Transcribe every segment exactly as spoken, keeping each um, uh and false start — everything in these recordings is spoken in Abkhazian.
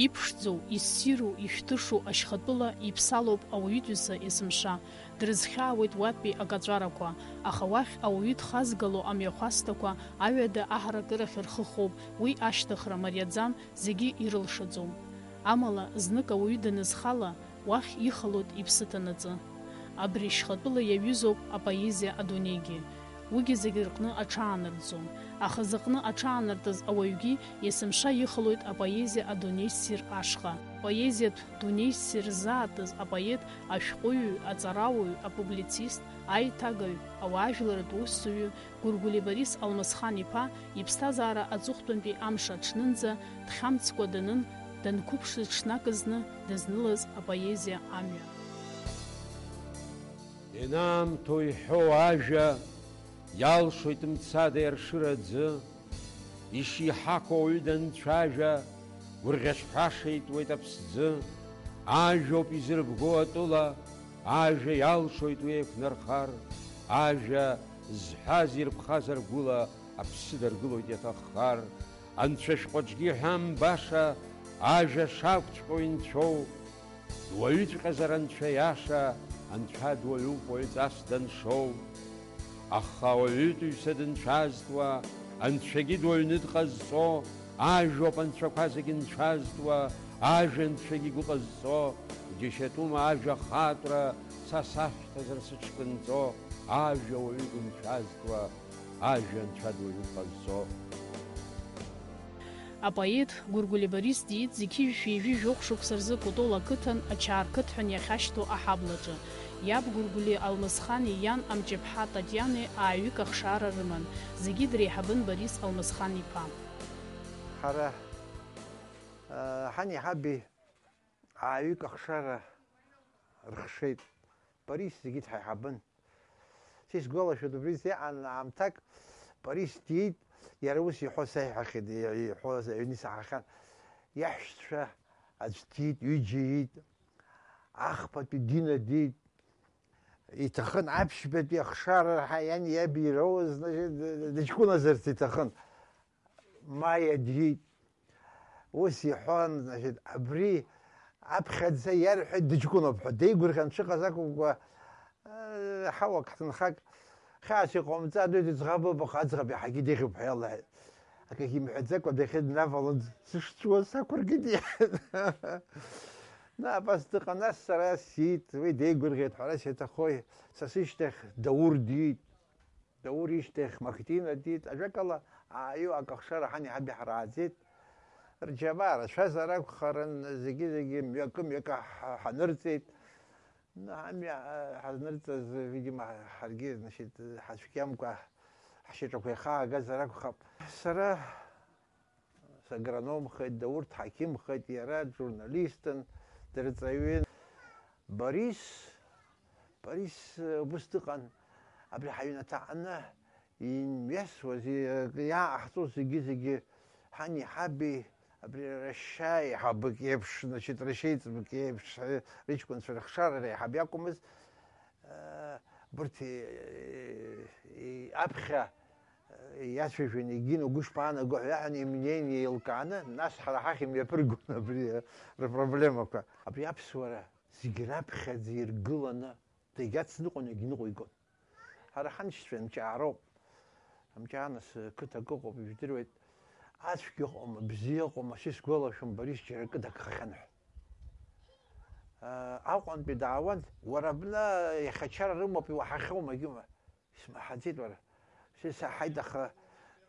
Иԥшӡоу, иссиру, ишәҭышу ашьхатәыла иԥсалоуп ауаҩытәыҩса есымша, дрызхьаауеит уатәи акаҵәарақәа, аха уахь ауаҩы дхазгало амҩахәасҭақәа аҩада аҳаракырахь рхы хоуп, уи ашьҭыхра мариаӡам, зегьы ирылшаӡом. Амала, знык ауаҩы данызхала, уахь ихалоит иԥсы ҭанаҵы. Абри шьхатәыла иаҩызоуп апоезиа адунеигьы. Уигьы зегь рҟны аҽаанартӡом, аха зыҟны аҽаанартыз ауаҩгьы есымша ихалоит апоезиа адунеи ссир ашҟа. Поезиатә дунеи ссир ззаатыз апоет, ашәҟәыҩҩы, аҵарауаҩ, апублицист, аиҭагаҩ, ауаажәларратә усзуҩы Гәыргәлиа Борис Алмысхан-иԥа иԥсҭазаара аҵыхәтәантәи амш аҽнынӡа дхьамҵкәа данын, данқәыԥшыз ҽнак зны дызнылаз апоезиа амҩа. Ианаамҭоу иҳәоу ажәа, иалшоит мцада иаршыра аӡы, ишиҳақәоу ауаҩы данцәажәа, гәырӷьаҽҳәаша итуеит аԥсӡы, ажәоуп изырбго атәыла, ажәа иалшоит уи еиқәнархар, ажәа зҳәаз ирԥхазар гәыла аԥсы даргылоит иаҭаххар, анцәа шәҟәаҿгьы иҳәам баша, ажәа шакәҵәҟьоу инцәоу, Дуаҩыҵәҟьазар Анцәа иаша, Анцәа дуаҩуп уаҩҵас даншоу. Аха ауаҩытәыҩса дынцәазтәуа, Анцәагьы дуаҩны дҟазҵо, ажәоуп анцәақәа зегь нцәазтәуа, ажәа Анцәагьы игәы ҟазҵо, џьашьатәума ажәа хаатәра, са сашәҭазар сыҽкынҵо, ажәа уаҩы дынцәазтәуа, ажәа Анцәа дуаҩны дҟазҵо. Апоет Гәыргәлиа Борис диит зқьи жәшәи ҩажәи жәохә шықәса рзы Кәтол ақыҭан ачаа рқыҭҳәан иахьашьҭоу аҳаблаҿы. Иаб Гәыргәлиа Алмысхани иан Амҷаԥҳа Татианеи ааҩык ахшара рыман. Зегьы дреиҳабын Борис Алмысхан-иԥа. Ҳара, ҳани ҳаби ааҩык ахшара рхшеит. Борис зегьы дҳаиҳабын. Сисгәалашәоит, убри зеиан аамҭак Борис диит, иара ус иҳәо сеиҳәахьеит, иҳәоз аҩны исаҳахьан. Иаҳәшьцәа аӡә диит, ҩыџьа иит, ахԥатәи Дина диит. Иҭахын аԥшьбатәи ахшара раҳа иани иаби ироуз, значит, дыҷкәыназарц иҭахын. Маиа диит. Ус иҳәон, значит, абри аԥхьаӡа иарҳәеит дыҷкәыноуп ҳәа. Деигәырӷьан дшыҟаз акәымкәа, э, ҳауак ҳҭынхак, хьаас иҟоумҵан, уи дыӡӷабуп, аха аӡӷаб иаҳагьы деиӷьуп ҳәа иалҳәеит. Акгьы имҳәаӡакәа адәахьы днавалон, сышҵәуаз сақәыргеит иҳәеит. На, абас дыҟан, нас сара сиит, уи деигәырӷьеит ҳәа, ара сиаҭахои, са сышьҭахь Даур диит. Даур ишьҭахь Махтина диит, ажәакала, ааҩы акахшара ҳани ҳаби ҳрааӡеит. Рџьабаа рацәазар акәхарын, зегьы-зегьы мҩакы-мҩакы ҳа-, ҳанырҵеит. Амҩа, а, ҳазнырҵаз, видимо, ҳаргьы, значит, ҳацәгьамкәа ҳшьаҿақәа ихаагазар акәхап. Сара сагрономхеит, Даур дҳақьымхеит, иара журналистын, дырҵаҩын. Борис, Борис, э, убыс дыҟан, абри ҳаҩнаҭа аҟны имҩасуаз, и-, иааҟаҳҵоз зегьы-зегьы, ҳани ҳаби, абри рашьа еиҳабык еиԥш, значит, рашьеиҵбык еиԥш, э, рыҷкәынцәа рыхшара реиҳаб иакәмыз, э, абырҭ, э, э, аԥхьа, э, иацәажәон, егьи, угәы шԥаанаго ҳәа иаҳәан, имнение еилкааны, нас ҳара ҳахь имҩаԥыргон абри, э, рпроблемақәа. Абри аԥсуара зегь раԥхьаӡа иргыланы дагьацныҟәон, егьныҟәигон. Ҳара ҳаншьцәа Амҷаароуп. Амҷаанас қыҭак ыҟоуп, ижәдыруеит. Ацәгьа ыҟоума, бзиа ыҟоума, сисгәалашәом, Борис џьара акы дагхахьан ҳәа. Аҟәантәи даауан, уара абна иахьа ачара рымоуп, иуаҳахьоума, егьиума? Исмаҳаӡеит уара. Сисаҳаит, аха,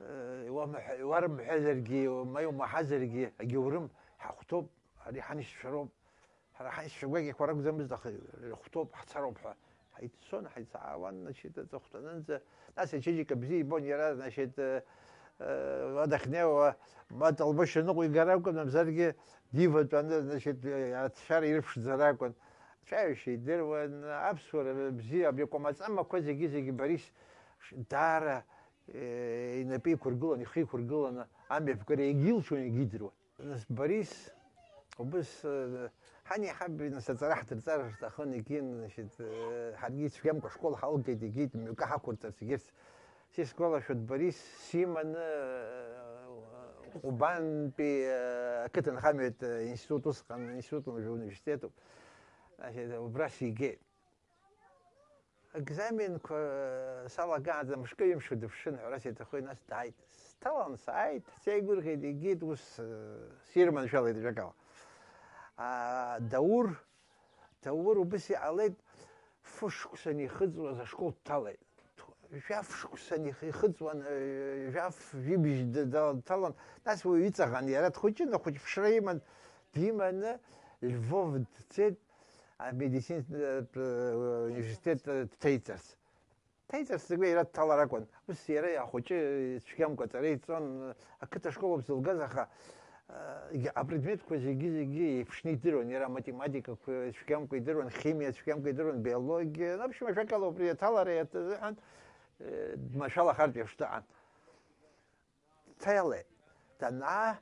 э, уамҳәа-, уарымҳәазаргьы, ма иумаҳазаргьы, агьаурым, ҳахәҭоуп, ари ҳаншьцәа роуп. Ҳара ҳаншьцәа гәакьақәа ракәӡамызт, аха ирыхәҭоуп, ҳцароуп ҳәа. Ҳаиццон, ҳаицаауан, значит, аҵыхәтәанынӡа. Нас ачеиџьыка бзиа ибон иара, значит, э, э, уа дахьнеиуа, ма Ҭалбашь аныҟәигар акәын, мамзаргьы диватәаны, значит, э, аҭшәара ирԥшӡар акәын. Ацәажәашьа идыруан, аԥсуара бзиа, абри акәамаҵамақәа зегьы-зегьы Борис ш-, даара, э, инапы иқәыргылан, ихы иқәыргыланы амҩаԥгара егьилшон, егьидыруан. Нас Борис, убыс, э, ҳани ҳаби, нас, аҵара ҳдырҵар рҭахын, егьи, значит, э, ҳаргьы ицәгьамкәа ашкол ҳалгеит, егьи мҩакы ҳақәырҵарц, егьырҭ. Сисгәалашәоит, Борис симаны, э, Ҟәбантәи, э, ақыҭанхамҩатә, э, институт усҟан, институт уажәы университетуп. Значит, убра сигеит. Экзаменқәа, э, салагаанӡа мышкы-ҩымш дыԥшын, ҳәарас иаҭаху, нас дааит. Сҭалан сааит, сеигәырӷьеит, игеит, ус, э, сирманшәалеит ажәакала. А, Даур, Даур убыс иҟалеит, фышықәса анихыҵуаз ашкол дҭалеит. Жәаф шықәса анихыҵуан, э, жәаф жәибжь д-, д-, дҭалан, нас уи иҵаӷан, иара дхәыҷын, ахәыҷ ԥшра иман, диманы Львов дцеит, амедицинатә, э, университет, э, дҭеиҵарц. Дҭеиҵарц зегьы иара дҭалар акәын. Ус иара ахәыҷы цәгьамкәа аҵара иҵон, ақыҭа школоуп зылгаз, аха, э, апредметқәа зегьы-зегьы еиԥшны идыруан, иара аматематикақәа цәгьамкәа идыруан, химиа цәгьамкәа идыруан, биологиа, в общем, ажәакала, убри аҭалара иаҭ-, азыҳәан, э, дмашәалахартә еиԥш дыҟан. Дҭалеит. Данаа,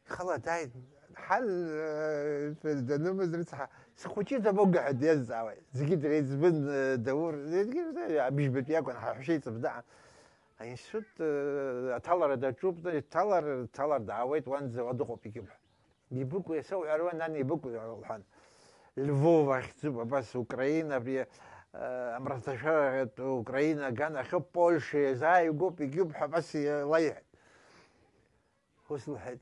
ихала дааит, ҳан, э, данымыз рыцҳа, схәыҷы дамоуга ҳәа дизҵаауеит. Зегьы дреиҵбын, э, Даур, зегьы, э, абыжьбатәи акәын, ҳаҳәшьа иҵыбдаан. Аинститут, э, аҭалара даҿуп, дҭалар, дҭалар даауеит, уанӡа уа дыҟоуп, егьып ҳәа. Ибыкәу, иасоуҳәаруа, нан, ибыкәу, лҳәан. Львов ахьӡуп, абас Украина, абри, э, амраҭашәарахьтә Украина аганахьоуп, Польша иазааигәоуп, егьып ҳәа абас илаиҳәеит. Ус лҳәеит,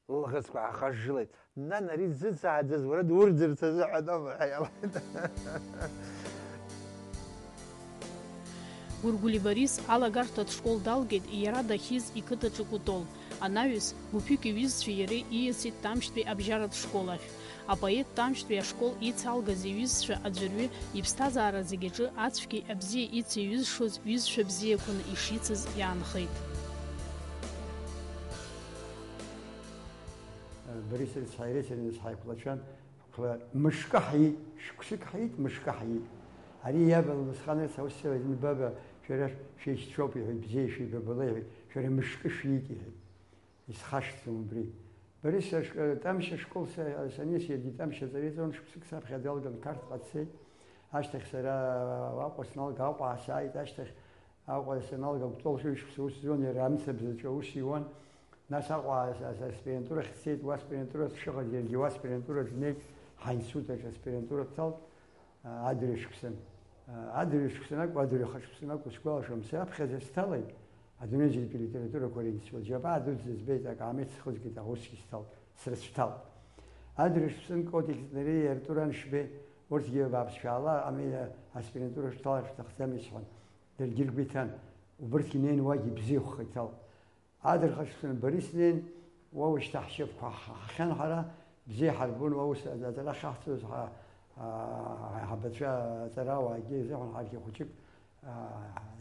лылаӷырӡқәа аахажжылеит. Нан, ари дзыцааӡаз уара дурӡырц азыҳәан аума ҳәа иалҳәеит. Гәыргәли Борис алагарҭатә школ далгеит иара дахьиз иқыҭаҿы Кәтол. Анаҩс, гәыԥҩык иҩызцәеи иареи ииасит Тамшьтәи абжьаратә школ ахь. Апоет Тамшьтәи ашкол ицалгаз иҩызцәа аӡәырҩы иԥсҭазаара зегь аҿы ацәгьеи абзиеи ицеиҩызшоз ҩызцәа бзиақәаны ишицыз иаанхеит. Борис рыцҳа, иреицәаны ҳаиқәлацәан, ҳқәла-, мышкы ҳиит, шықәсык ҳиит, мышкы ҳиит. Ари иаб Алмысхан рыцҳа, ус сыла, баба, шәара шәеишьцәоуп, иҳәеит, бзиа шәибабала, иҳәеит, шәара мышкы шәиит, иҳәеит. Исхашҭӡом убри. Борис ашк-, Тамшь ашкол са-, саниас, иаргьы Тамшь аҵара иҵон, шықәсык саԥхьа далган, Қарҭҟа дцеит. Ашьҭахь сара Аҟәа сналга, Аҟәа аасааит, ашьҭахь Аҟәа саналга, Кәтол шәышықәса ус зуан, иара амцабз аҿы аус иуан. Нас Аҟәа ас-, ас-, аспирантурахь дцеит, уа аспирантура дшыҟаз, иаргьы уа аспирантура днеит, ҳаинститут аҿы аспирантура дҭалт, а, адырҩашықәсан. А, адырҩашықәсан акәу, адырҩаха шықәсан акәу, сгәалашәом, саԥхьаӡа сҭалеит адунеи зегьтәи алитературақәа ринститут. Џьабаа дуӡӡа збеит, акаамеҭ схызгеит, аус исҭалт, срыцәҭалт. Адырҩашықәсан Котик Знери, Артур Аншбеи, урҭгьы бааԥсшәала ами, аспирантура шәҭалар шәҭахӡами сҳәан. Даргьы ргәы иҭан, убырҭгьы неин уагьы ибзиахәха иҭалт. Адырхаҽцәаны Борис днеин, уа ушьҭа ҳшьапқәа ҳ-, ҳахьан ҳара, бзиа ҳарбон, уа ус аҵара ахьаҳҵоз ҳа-, а-, аиҳабацәа аҵарауаагьы рзыҳәан ҳаргьы хәыҷык, а,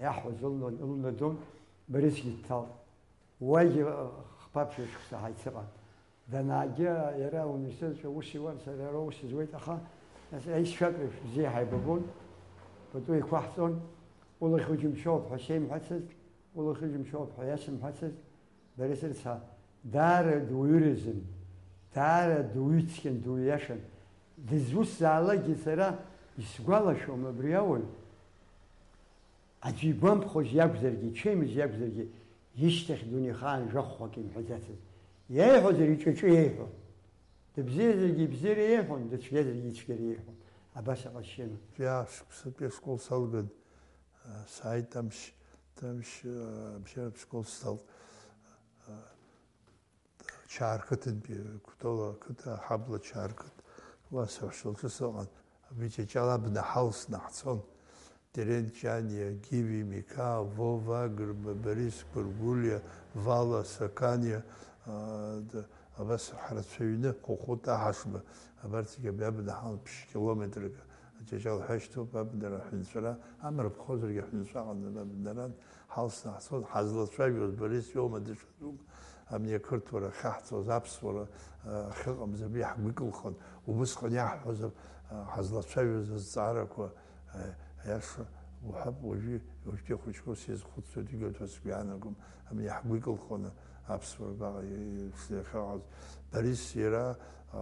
иаҳҳәоз ылна-, ылнадон, Борисгьы дҭалт. Уагьы хԥа-ԥшьба шықәса ҳаицыҟан. Данаагьы иара ауниверситет аҿы аус иуан, сара ара аус зуеит, аха нас аишьцәак реиԥш бзиа ҳаибабон, пату еиқәаҳҵон, улахь уџьымшьоуп ҳәа сеимҳәацызт, улахь уџьымшьоуп ҳәа иасымҳәацызт, Борис рыцҳа, даара дуаҩыразын, даара дуаҩыцқьан, дуаҩ иашан. Дызусҭзаалакгьы сара исгәалашәом абри ауаҩ. Аӡәы игәамԥхоз иакәзаргьы, ичемыз иакәзаргьы, ишьҭахь дунеихаан жәохәқәак имҳәаӡацызт. Иеиҳәозар иҿаҿы иеиҳәон. Дыбзиазаргьы ибзиара иеиҳәон, дыцәгьазаргьы ицәгьара иеиҳәон. Абас аҟазшьаны. Ҩажәа шықәсатәи ашкол салган, сааит Тамшь, Тамшь, абжьаратә школ сҭалт. Чаарқыҭантәи, Кәтол ақыҭа, аҳабла Чаарқыҭ, уа саҳәшьа лҿы сыҟан. Абри Ҷаҷал абна ҳалсны ҳцон. Терент Ҷаниа, Гиви, Миқаа, Вова Агрба, Борис Гәыргәлиа, Вала, Саканиа, аа, д-, абас ҳрацәаҩны, Хәыхәыт Аҳашба, абарҭ зегьы абри абна ҳалан ԥшь километрак. Ҷаҷал ҳәа шьҭоуп, абнара аҳәынҵәара, амра ԥхозаргьы аҳәынҵәа аҟан, абнаран ҳалсны ҳцон, ҳазлацәажәоз Борис иоума даҽа Абни ақырҭуара ахьаҳҵоз, аԥсуара, а, ахьыҟамыз абри ҳгәы икылхон. Убысҟан иаҳҳәоз, а, ҳазлацәажәоз азҵаарақәа, а, аиаша уҳәап, уажәы, уажәтәи ахәыҷқәа сизхәыцуеит, егьырҭ ҳәа сгәы иаанагом. Абни ҳгәы икылхуан аԥсуара абаҟа и-, и-, иахьыҟаз. Борис иара, а,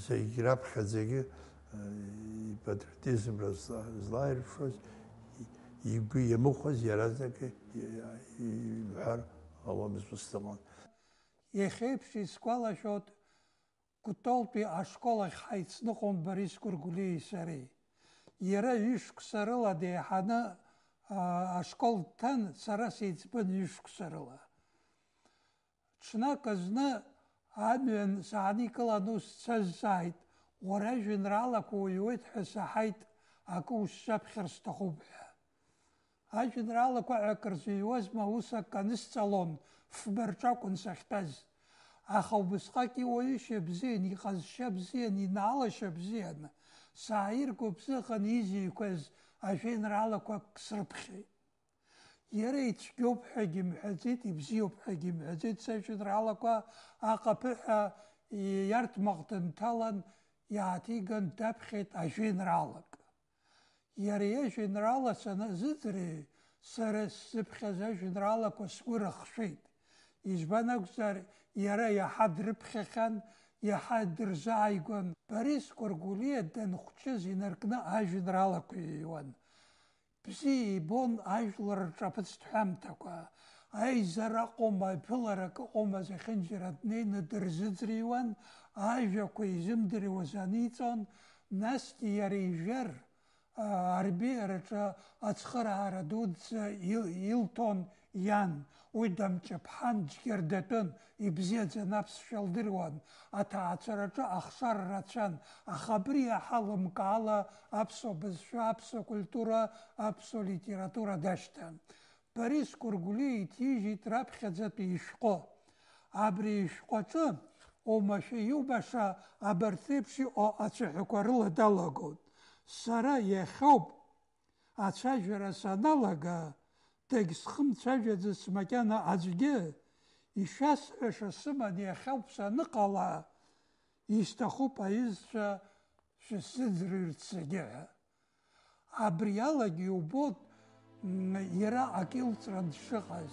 зегь раԥхьаӡагьы, а, ипатриотизмра зла-, злааирԥшуаз, и-, игәы иамыхәаз иаразнак и-, и-, имҳәар Ауамызт ус дыҟан. Иахьеиԥш исгәалашәоит, Кәтолтәи ашкол ахь ҳаицныҟәон Борис Гәыргәлиеи сареи. Иара ҩышықәса рыла деиҳаны, аа, ашкол дҭан, сара сеиҵбын ҩышықәса рыла. Ҽнак зны амҩан сааникылан ус сазҵааит, уара ажәеинраалақәа уҩуеит ҳәа саҳаит, акы усзаԥхьар сҭахуп ҳәа. Ажәеинраалақәа ҳәа акыр зыҩуазма, ус акы анысҵалон, фба рҿакәын сахьтәаз. Аха убысҟак иуаҩышьа бзиан, иҟазшьа бзиан, инаалашьа бзиан, сааирго бзыҟан изыҩқәаз ажәеинраалақәак срыԥхьеит. Иара ицәгьоуп ҳәагьы мҳәаӡеит, ибзиоуп ҳәагьы мҳәаӡеит, сажәеинраалақәа аҟаԥыҳәа иарҭмаҟ дынҭалан, иааҭиган даԥхьеит ажәеинраалак. Иара иажәеинраала саназыӡырҩ, сара сзыԥхьаз ажәеинраалақәа сгәы рыхшәеит. Избан акәзар, иара иаҳа дрыԥхьахьан, иаҳа дырзааигәан. Борис Гәыргәлиа данхәҷыз инаркны ажәеинраалақәа иҩуан. Бзиа ибон ажәлар рҿаԥыцтә ҳәамҭақәа. Аизара ыҟоума, аиԥыларак ыҟоума, зехьынџьара днеины дырзыӡырҩуан, ажәақәа изымдыруаз аниҵон, насгьы иара ижәар, аа, арбеиараҿы ацхыраара дуӡӡа ил-, илҭон иан, уи дамҿаԥҳан, џьгьардатәын, ибзиаӡаны аԥсшәа лдыруан, аҭаацәараҿы ахшара рацәан, аха абри иаҳа лымкаала аԥсуа бызшәа, аԥсуа культура, аԥсуа литература дашьҭан. Борис Гәыргәлиа иҭижьит раԥхьаӡатәи ишәҟәы. Абри ишәҟәаҿы оумашәа иубаша абарҭ реиԥш иҟоу ацәаҳәақәа рыла далагоит. Сара иахьоуп ацәажәара саналага, дагьсхымцәажәаӡац макьана аӡәгьы, ишәасҳәаша сыман иахьоуп саныҟала, исҭахуп аизцәа шәысзыӡырҩырц зегьы ҳәа. Абри алагьы иубоит, м, иара акы илҵран дшыҟаз.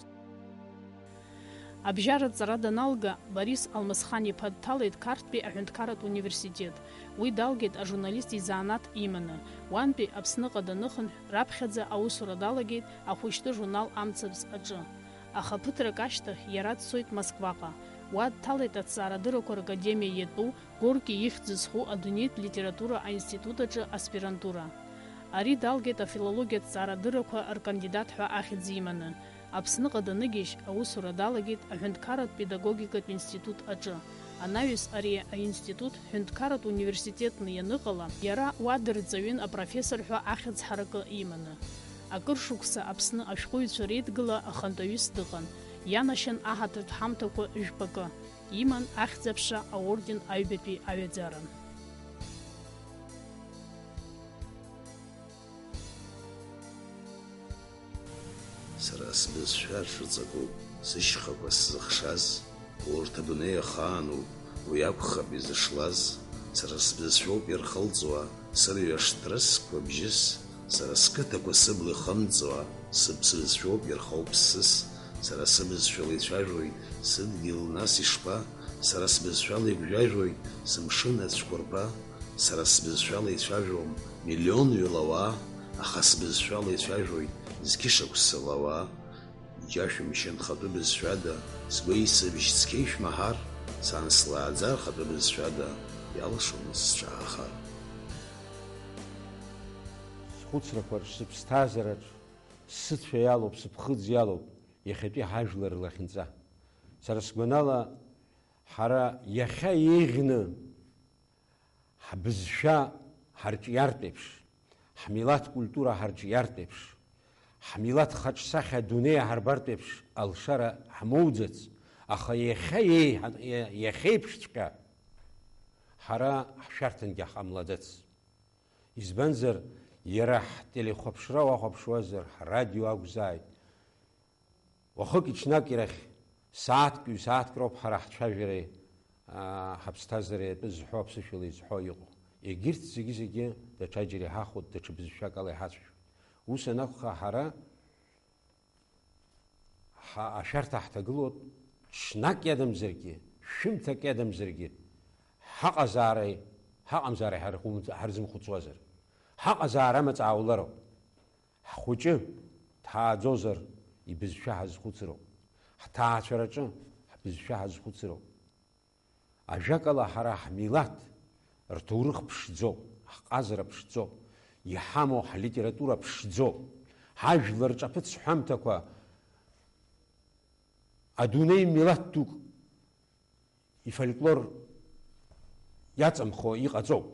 Абжьаратә ҵара даналга, Борис Алмасхан-иԥа дҭалеит Қарҭтәи аҳәынҭқарратә университет. Уи далгеит ажурналист изанааҭ иманы. Уантәи Аԥсныҟа даныхынҳә, раԥхьаӡа аусура далагеит ахәыҷтәы журнал Амцабз аҿы. Аха ԥыҭрак ашьҭахь иара дцоит Москваҟа. Уа дҭалеит Аҭҵаарадыррақәа ракадемиа иатәу Горки ихьӡ зху адунеитә литература аинститут аҿы аспирантура. Ари далгеит афилологиатә ҭҵаарадыррақәа ркандидат ҳәа ахьӡ иманы. Аԥсныҟа даныгьежь, аусура далагеит аҳәынҭқарратә педагогикатә институт аҿы. Анаҩс ари аинститут ҳәынҭқарратә университетны ианыҟала, иара уа дырҵаҩын апрофессор ҳәа ахьӡ ҳаракы иманы. Акыр шықәса Аԥсны ашәҟәыҩҩцәа реидгыла ахантәаҩыс дыҟан, ианашьан аҳаҭыртә ҳамҭақәа жәпакы. Иман Ахьӡ-аԥша аорден аҩбатәи аҩаӡара. Сара сбызшәа ҿыҵакуп сышьхақәа сзыхшаз, урҭ адунеи ахааноуп, уи акәхап изышлаз, сара сбызшәоуп ирхылҵуа, сырҩаш ҭрысқәа бжьыс, сара сқыҭақәа сыбла ихымҵуа, сыԥсы зшәоуп ирхоуп ссыс, сара сыбызшәала ицәажәоит сыдгьыл нас ишԥа, сара сбызшәала игәжәажәоит сымшын ацәқәырԥа, сара сбызшәала ицәажәом миллионҩыла ауаа, аха сбызшәала ицәажәоит зқьышықәсала ауаа. Џьашәымшьан хатәы бызшәада, сгәеисыбжь цқьа ишәмаҳар, сан слааӡар хатәы бызшәада, иалшомызт сҿаахар. Схәыцрақәа рҿы, сыԥсҭазаараҿ, сыцәа иалоуп, сыԥхыӡ иалоуп иахьатәи ҳажәлар рлахьынҵа. Сара сгәанала, ҳара иахьа еиӷьны ҳбызшәа ҳарҿиартә еиԥш, ҳмилаҭ культура ҳарҿиартә еиԥш, ҳмилаҭ хаҿсахьа адунеи иаҳарбартә еиԥш алшара ҳмоуӡац, аха иахьа еиҳа-, иа-, иахьеиԥшҵәҟьа ҳара ҳшәарҭангьы ҳҟамлаӡац. Избанзар, иара ҳтелехәаԥшра уахәаԥшуазар, ҳрадио акәзааит, уахыки-ҽнаки рахь сааҭк, ҩ-сааҭк роуп ҳара ҳцәажәареи, аа, ҳаԥсҭазаареи атәы зҳәо, аԥсышәала изҳәо иҟоу. Егьырҭ зегьы-зегьы даҽаџьара иҳахәоит, даҽа бызшәак ала иҳацәажәоит. Ус анакәха, ҳара ҳа-, ашәарҭа ҳҭагылоуп, ҽнак иадамзаргьы, шәымҭак иадамзаргьы, ҳаҟазаареи, ҳаҟамзаареи ҳархәым-, ҳарзымхәыцуазар. Ҳаҟазаара амаҵ аулароуп. Ҳхәыҷы дҳааӡозар, ибызшәа ҳазхәыцроуп. Ҳҭаацәараҿы ҳбызшәа ҳазхәыцроуп. Ажәакала, ҳара ҳмилаҭ рҭоурых ԥшӡоуп, ҳҟазара ԥшӡоуп, иҳамоу ҳлитература ԥшӡоуп, ҳажәлар рҿаԥыц ҳәамҭақәа адунеи милаҭ дук ифольклор иаҵамхо иҟаҵоуп.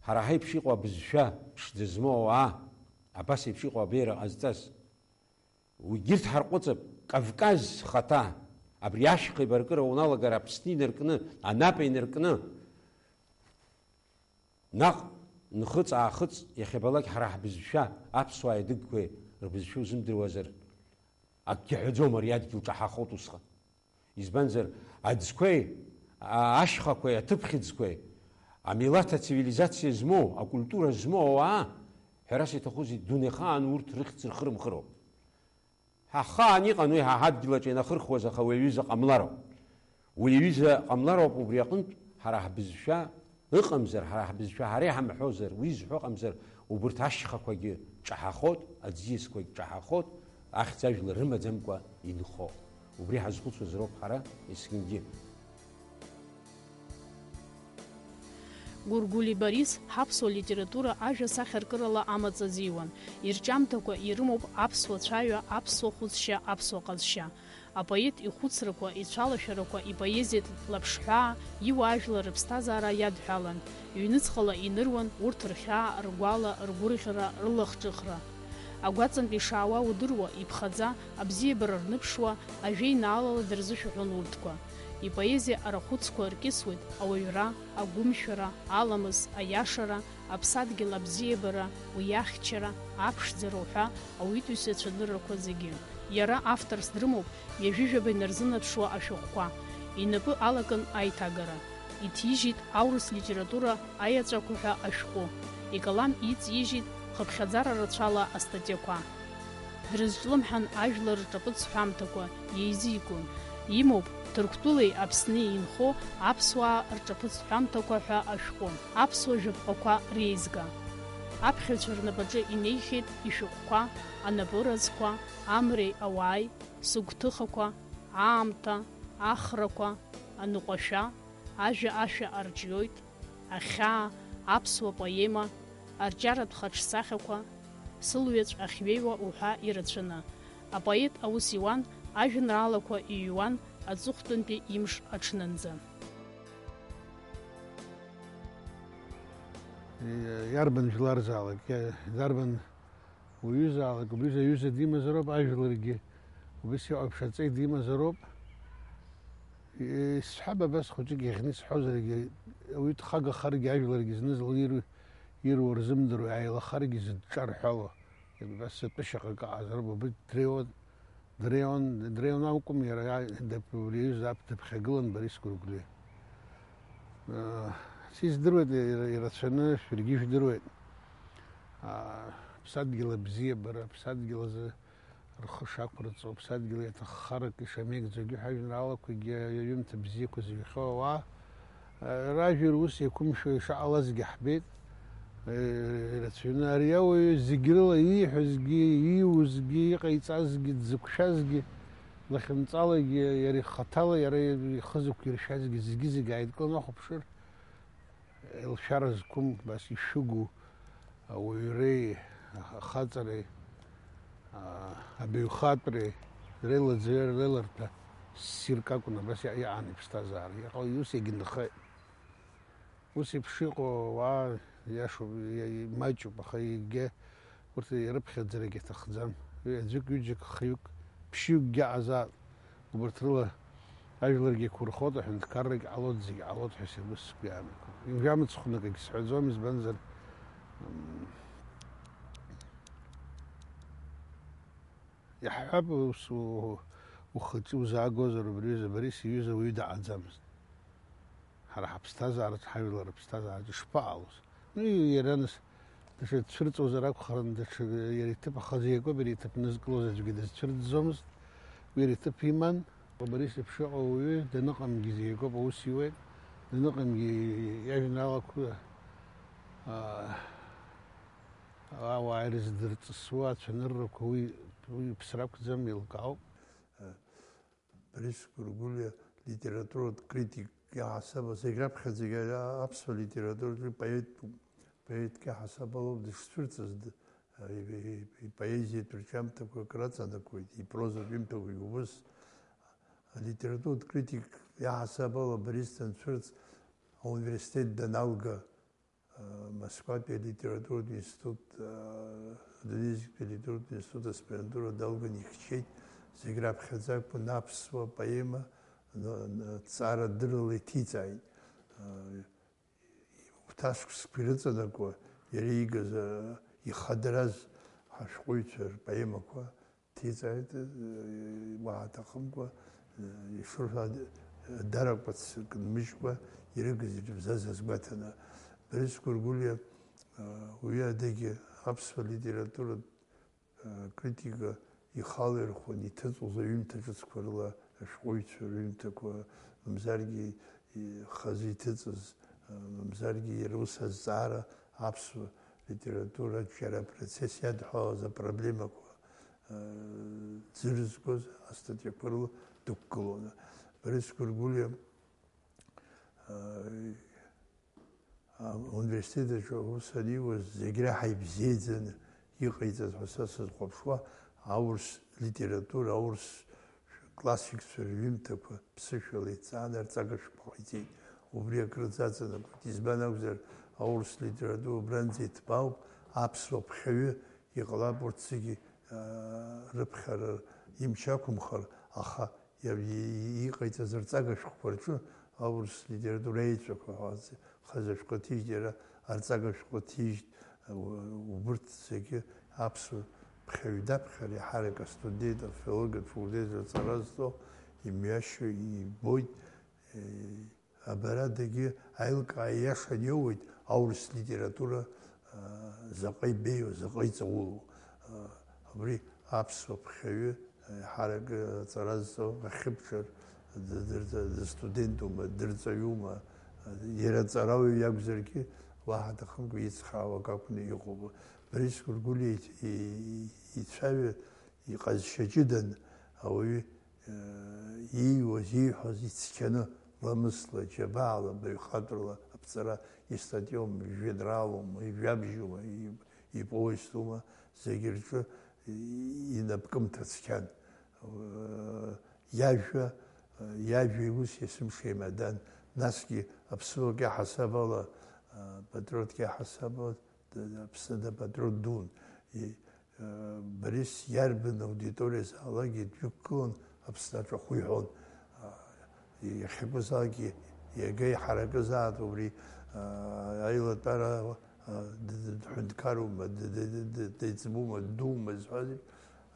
Ҳара ҳаиԥш иҟоу абызшәа ԥшӡа змоу ауаа, абас еиԥш иҟоу абеиара ҟазҵаз, уигьы ҳарҟәыҵып, Кавказ хаҭа, абри ашьха еибаркыра уналагар, Аԥсны инаркны, Анапа инаркны, наҟ нхыҵ-аахыҵ, иахьабалак ҳара ҳбызшәа, аԥсуааи адыгқәеи рбызшәа узымдыруазар, акгьы ҳәаӡом, ари адгьыл ҿаҳахоит усҟан. Избанзар, аӡқәеи, а-, ашьхақәеи, аҭыԥхьыӡқәеи, амилаҭ ацивилизациа змоу, акультура змоу ауаа, ҳәарас иаҭахузеи, дунеихаан урҭ рыхьӡ рхырымхыроуп. Ҳахаан иҟан уи, ҳа ҳадгьылаҿ ианахырхуаз, аха уи аҩыза ҟамлароуп. Уи аҩыза ҟамлароуп, убри аҟынтә ҳара ҳбызшәа ыҟамзар, ҳара ҳбызшәа ҳара иҳамҳәозар, уи зҳәо ыҟамзар, убырҭ ашьхақәагьы ҿаҳахоит, аӡиасқәагь ҿаҳахоит, ахьӡ-ажәлар рымаӡамкәа инхо. Убри ҳазхәыцуазароуп ҳара есқьынгьы. Гәыргәли Борис ҳаԥсуа литература ажәа сахьаркырала амаҵ азиуан. Ирҿиамҭақәа ирымоуп аԥсуа цәаҩа, аԥсуа хәыцшьа, аԥсуа ҟазшьа. Апоет ихәыцрақәа, ицәалашәарақәа, ипоезиатә лаԥшҳәаа, иуаажәлар рыԥсҭазаара иадҳәалан, ҩнуҵҟала иныруан урҭ рхьаа, ргәала, ргәырӷьара, рылахҿыхра. Агәаҵантә ишаауа удыруа, иԥхаӡа, абзиабара рныԥшуа, ажәеинраалала дырзышәаҳәон урҭқәа. Ипоезиа арахәыцқәа ркьысуеит ауаҩра, агәымшәара, аламыс, аиашара, аԥсадгьыл абзиабара, уи ахьчара, аԥшӡара уҳәа ауаҩытәыҩса ацәаныррақәа зегьы. Иара авторс дрымоуп ҩажәижәаба инарзынаԥшуа ашәҟәқәа. Инапы алакын аиҭагара. Иҭижьит аурыс литература аиаҵәақәа ҳәа ашәҟәы. Икалам иҵижьит хыԥхьаӡара рацәала астатиақәа. Дрызҿлымҳан ажәлар рҿаԥыц ҳәамҭақәа еизигон. Имоуп Ҭырқәтәылеи Аԥсни инхо аԥсуаа рҿаԥыц ҳәамҭақәа ҳәа ашәҟәы, аԥсуа жәаԥҟақәа реизга. Аԥхьаҩцәа рнапаҿы инеихьеит ишәҟәқәа, анапыразқәа, Амреи ауааи, Сыгәҭыхақәа, Аамҭа, Ахрақәа, Аныҟәашәа, Ажәа ашәа арҿиоит, Ахьаа, аԥсуа поема, арҿиаратә хаҿсахьақәа, сылҩаҵә ахьҩеиуа уҳәа ирацәаны. Апоет аус иуан, ажәеинраалақәа иҩуан аҵыхәтәантәи имш аҽнынӡа. Иарбан жәларзаалак, иа-, иарбан уаҩызаалак убри аҩыза димазароуп, ажәларгьы убас иҟоу аиԥш аҵеи димазароуп. Исҳәап, абас хәыҷык иаӷьны исҳәозаргьы, ауаҩы дхагахаргьы, ажәларгьы зны-зынла иру-, ируа рзымдыруа, ааилахаргьы зыдҿарҳәало, абас атәы шьаҟак аҟазароуп, убри дреиуа-, дреиуан, дреиуан акәым, иара иа-, дап-, убри аҩыза аԥ-, дыԥхьагылан Борис Гәыргәлиа. Ыы, сиздыруеит, ира-, ирацәаны шәаргьы ижәдыруеит. Аа, ԥсадгьыл абзиабара, ԥсадгьыл азы рхы шақәырҵо, ԥсадгьыл иаҭаххарак ишамеигӡогьы ҳәа ажәеинраалақәагьы аҩымҭа бзиақәа зыҩхьоу ауаа, ражәа рус иақәымшәо ишаҟалазгьы ҳбеит. Ирацәаҩны ари ауаҩы зегь рыла ииҳәозгьы, ииузгьы, иҟаиҵазгьы, дзықәшәазгьы, лахьынҵалагьы, иара ихаҭала иара ихы зықәиршәазгьы зегьы-зегьы ааидкыланы уахәаԥшыр, Илшәара зқәым, абас ишәыгу ауаҩреи, ахаҵареи, а, абаҩхатәреи реилаӡҩара, реиларҭәа ссирк акәын, абас иа-, иаан иԥсҭазаара. Иҟалеит, ус иагьынхеит. Ус еиԥш иҟоу ауаа, иашоуп, иа-, имаҷуп, аха егьа урҭ ирыԥхьаӡарагь аҭахӡам. Уи аӡәык, ҩыџьак, хҩык, ԥшьҩыкгьы аҟазаап. Убарҭ рыла ажәларгьы еиқәырхоит, аҳәынҭқаррагь ҟалоит, зегь ҟалоит ҳәа сгәы, сгәы иаанагоит. Ҩажәа мыцхәны акгьы сҳәаӡом, избанзар, м, иаҳҳәап, ус у-, ухаҿы узаагозар, убри аҩыза Борис иҩыза уаҩы даҟаӡамызт. Ҳара ҳаԥсҭазаараҿ, ҳажәлар рыԥсҭазаараҿ ишԥаҟалоз? Ну, иара нас даҽа дцәырҵуазар акәхарын, даҽа иара иҭыԥ ахазы иакуп, иара иҭыԥ нызкылоз аӡәгьы дызцәырҵӡомызт. Уи иара иҭыԥ иман. Борис еиԥш иҟоу ауаҩы даныҟамгьы зегь акоуп аус иуеит, даныҟамгьы иажәеинраалақәа, аа, ауаа ирыздырҵысуа ацәаныррақәа уи, уи иԥсра ақәӡам, еилкаауп. Борис Гәыргәлиа литературатә критик иаҳасабала, зегь раԥхьаӡагьы ари аԥсуа литературатәи поетуп, поетк иаҳасабалоуп дышцәырҵыз, д-, и-, и-, и-, ипоезиатә рҿиамҭақәа акы раҵанакуеит, ипрозатә ҩымҭақәагьы убыс. Алитературатә критик иаҳасабала Борис данцәырҵ, ауниверситет даналга, Москватәи алитературатә институт, адунеизқьтәи алитературатә институт аспирантура далган ихьчеит, зегь раԥхьаӡа акәын аԥсуа поема н-, н-, ҭҵаарадыррала иҭиҵааит. Гәҭаскәсқәа ирыҵанакуа, иара иигаз, а, ихадараз ҳашәҟәыҩҩцәа рпоемақәа, ҭиҵааит, уаҳа аҭахымкәа, ишырҳәо, адаракәац кнмыжькәа ирыгыз ирыбзаз азгәаҭаны. Борис Гәыргәлиа уи адагьы аԥсуа литературатә критика ихала ирхәын, иҭыҵуаз аҩымҭа ҿыцқәа рыла ашәҟәыҩҩцәа рҩымҭақәа, мамзаргьы хазы иҭыҵыз, мамзаргьы иара ус азҵаара аԥсуа литература аҿиара апроцесс иадҳәалаз апроблемақәа ӡырызгоз астатиақәа рыла дықәгылон. Борис Гәыргәлиа ауниверситет аҿы аус аниуаз зегь реиҳа ибзиаӡаны иҟаиҵаз ҳәа са сызхәаԥшуа, аурыс литература, аурыс классикцәа рҩымҭақәа ԥсышәала иҭҵааны арҵага шәҟәы ҟаиҵеит. Убри акрыҵаҵанакуеит. Избан акәзар, аурыс литература убранӡа иҭбаауп, аԥсуа ԥхьаҩы иҟалап урҭ зегьы, аа, рыԥхьара имч ақәымхар, аха иа-, и-, и-, иҟаиҵаз арҵага шәҟәқәа рҿы аурыс литература еиҵәақәа ҳәа хазы ашәҟәы ҭижьит, иара арҵага шәҟәы ҭижьит, у-, убырҭ зегьы аԥсуа ԥхьаҩ даԥхьар, еиҳарак астудент, афилолог, афакультет аҿы аҵара зҵо имҩашьо ибоит. Е, абарадагьы аилкаа ииашаны иоуеит аурыс литература, а, заҟа ибеиоу, заҟа иҵаулоу. А, абри аԥсуа ԥхьаҩы, еиҳарак аҵара зҵо ахьыԥҽыр, д-, дырҵа-, дыстудентума, дырҵаҩума, иара аҵарауаҩ иакәзаргьы, уаҳа аҭахымкәа ицхраауа акы акәны иҟоуп. Борис Гәыргәлиа и-, и-, ицәаҩа, иҟазшьа ҷыдан ауаҩы, э, ииуаз, ииҳәоз ицқьаны, ламысла, џьабаала, баҩхатәрала аԥҵара, истатиоума, ижәеинраалоума, ижәабжьума, и-, иповестума, зегь рҿы и-, инапкымҭа цқьан. Э, иажәа, э, иажәеи уси есымша еимадан, насгьы аԥсуак иаҳасабала, э, патриотк иаҳасабала, д-, Аԥсны дапатриот дун. И-, э, Борис иарбан аудиториа азаалакгьы дҩықәгылан, Аԥсны аҿахәы иҳәон. А, иахьакәызаалакгьы, иага иҳаракызаат убри, а, аилатәара, а, д-, д-, дҳәынҭқарума, д-, д-, д-, д-, деиҵбума, ддуума зҳәаз еиԥш,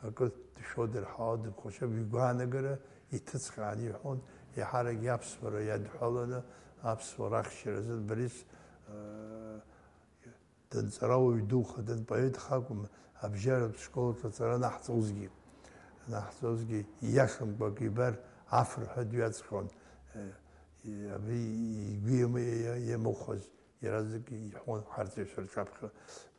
акы дшәо дырҳауа, дыԥхашьо, игәаанагара иҭыҵхьан иҳәон, еиҳарак иаԥсуара иадҳәаланы, аԥсуара ахьчаразы Борис, а, Данҵарауаҩ ду хадантә поетк акәым, абжьаратә школаҿы аҵара анаҳҵозгьы, анаҳҵозгьы, ииашамкәа акы ибар, афырҳәа дҩаҵҟьон. Абри игәы иамыхәаз иаразнак иҳәон ҳарҵаҩцәа рҿаԥхьа.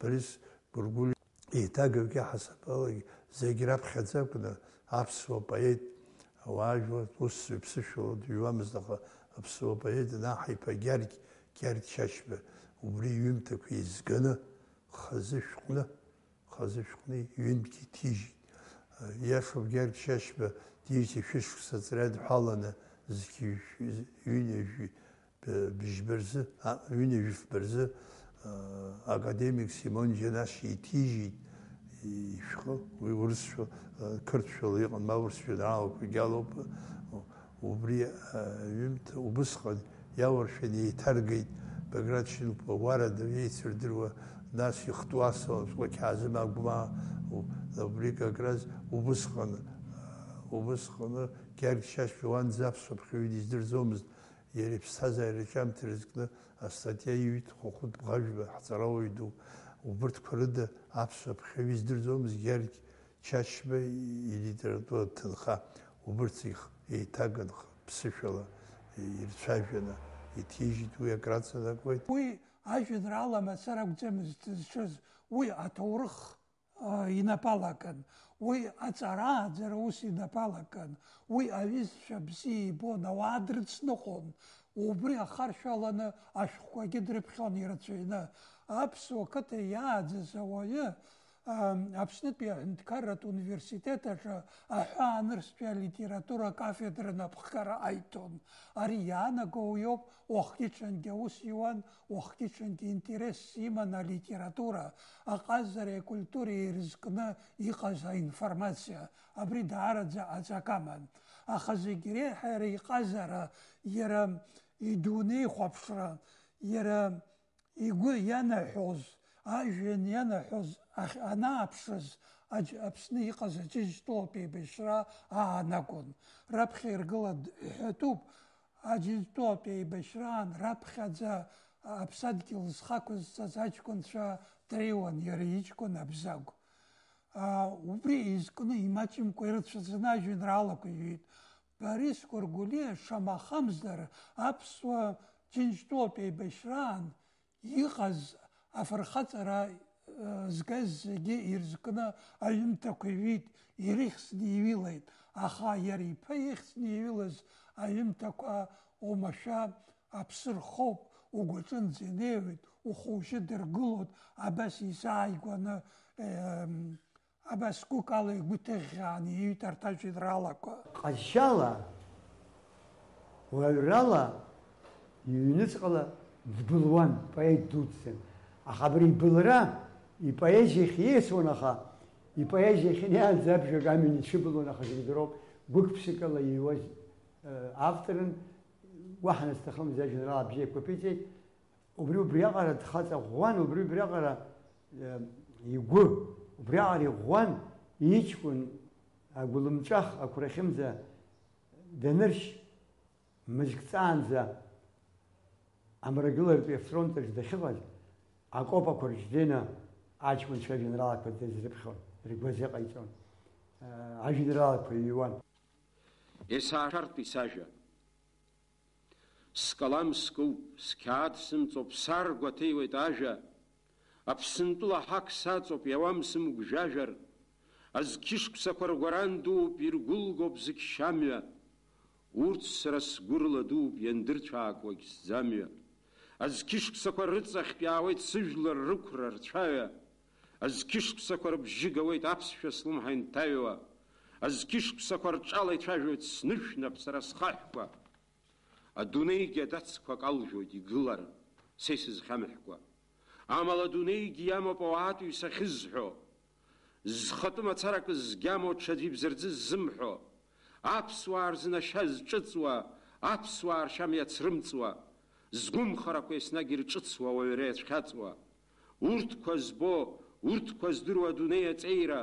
Борис Гәыргәлиа еиҭагаҩык иаҳасабалагьы зегь раԥхьаӡа акәны аԥсуа поет, ауаажәлар, усзуҩ ԥсышәала дыҩуамызт, аха аԥсуа поет Наҳа-иԥа Гьаргь, Гьаргь Шьашьба, убри иҩымҭақәа еизганы, хазы шәҟәны, хазы шәҟәны ҩынтәгьы иҭижьит. Иашоуп, Гьаргь Шьашьба диижьҭеи шәышықәса аҵара иадҳәаланы, зқьи жәшәи, ҩынҩажәи б-, быжьба рзы, а, ҩынҩажәи фба рзы, а, академик Симон Џьанашьа иҭижьит, ишәҟәы, уи урысшәа, а, қырҭшәала иҟан, ма урыс жәеинраалақәагьы алоуп. Убри, а, ҩымҭа убысҟан иауаршәын, еиҭаргеит Баграт Шьынқәба Уарада еицырдыруа, нас ихтуаса Лаԥсҟәақьаазым Агәмаа, у-, убри как раз убысҟан, а, убысҟаны Гьаргь Шьашьба уанӡа аԥсуа ԥхьаҩы диздырӡомызт, иара иԥсҭазаараҿы аамҭа рызкны астатиа иҩит Хәыхәыт Бӷажәба, ҳҵарауаҩ ду. Убырҭқәа рыда аԥсуа ԥхьаҩы издырӡомызт Гьаргь Чачба илитературатә ҭынха, убырҭ зегь еиҭаган ԥсышәала ирцәажәаны иҭижьит, уи акраҵанакуеит. Уи ажәеинраала мацара акәӡамызт дызҿыз, уи аҭоурых инапы алакын. Уи аҵара-ааӡара ус инапы алакын. Уи аҩызцәа бзиа ибон, ауаа дрыцныҟәон. Убри ахаршәаланы ашәҟәқәагьы дрыԥхьон ирацәаҩны. Аԥсуа қыҭа иааӡаз ауаҩы, ам, Аԥснытәи аҳәынҭқарратә университет аҿы аҳәаанырцәтәи алитература акафедра напхгара аиҭон. Ари иаанаго уиоуп, уахгьы-ҽынгьы аус иуан, уахгьы-ҽынгьы интересс иман алитература, аҟазареи акультуреи ирызкны иҟаз аинформациа. Абри даараӡа аҵак аман. Аха зегь реиҳа иара иҟазара, иара идунеихәаԥшра, иара игәы ианаҳәоз, ажәҩан ианаҳәоз ахь анааԥшыз, аџь-, Аԥсны иҟаз Аџьынџьтәылатә еибашьра аан акәын. Раԥхьа иргылан ҳәатәуп, Аџьынџьтәылатә еибашьраан раԥхьаӡа аԥсадгьыл зхақәызҵаз аҷкәынцәа дреиуан иара иҷкәын Абзагә. Аа, убри изкны имаҷымкәа ирыцәаӡаны ажәеинраалақәа иҩит. Борис Гәыргәлиа, шамахамзар, аԥсуа Џьынџьтәылатә еибашьраан иҟаз афырхаҵара, э, згаз зегьы ирызкны аҩымҭақәа иҩит, ирыхьӡны иҩылеит, аха иара иԥа ихьӡны иҩылаз аҩымҭақәа оумашәа аԥсы рхоуп, угәаҿынӡа инеиуеит, ухәы-ужьы дыргылоит, абас изааигәаны, э, Абас гәыкала игәы ҭыӷьӷьааны иҩит арҭ ажәеинраалақәа. Ҟазшьала, уаҩрала, иҩныҵҟала дбылуан, поет дуӡӡан. Аха абри ибылра ипоезиахь ииасуан, аха ипоезиахь инеиаанӡа абжак амҩан ицәыбылуан, аха зегь дыроуп, гәык-ԥсыкала ииуаз, э, авторын, уаҳа насҭахымыз ажәеинраала бзиақәа ԥиҵеит. Убри убриаҟара дхаҵа ӷәӷәан, убри убриаҟара, э, игәы, убриаҟара иӷәӷәан, иҷкәын агәылымҵәах ақәрахьымӡа даныршь, мызк ҵаанӡа амрагыларатәи афронт аҿы дахьыҟаз, акопақәа рҿы днеины аҷкәынцәа ажәеинраалақәа дазрыԥхьон, ргәы азыҟаиҵон, э, ажәеинраалақәа иҩуан. Есаашартә исажәа. Скалам скуп, сқьаад сымҵоуп, сар гәаҭеиуеит ажәа. Аԥсынтәыла ҳақ саҵоуп, иауам сымгәжәажәар. Азқьышықәсақәа ргәаран дууп, иргәылгоуп зықьшьамҩа. Урҭ сара сгәы рыла дууп, иандырцәаакуагь сӡамҩа. Азқьышықәсақәа рыҵахьтә иаауеит сыжәлар рықәра рцәаҩа. Азқьышықәсақәа рыбжьы гауеит аԥсшәа слымҳа инҭаҩуа. Азқьышықәсақәа рҿала ицәажәоит снышәнап сара схаҳәқәа. Адунеигьы адацқәак алжәоит игылар, са исызхьамҳәкәа. Амала адунеигьы иамоуп ауаатәыҩса ахьызҳәо. Зхатәы мацарак згьамоу ҽаӡә ибзарӡы ззымҳәо. Аԥсуаа рзы нашьа зҿыҵуа, аԥсуаа ршьа мҩацрымҵуа. Згәымхарақәа еснагь ирҿыцуа ауаҩра иацәхьаҵуа. Урҭқәа збо, урҭқәа здыруа адунеи аҵеира,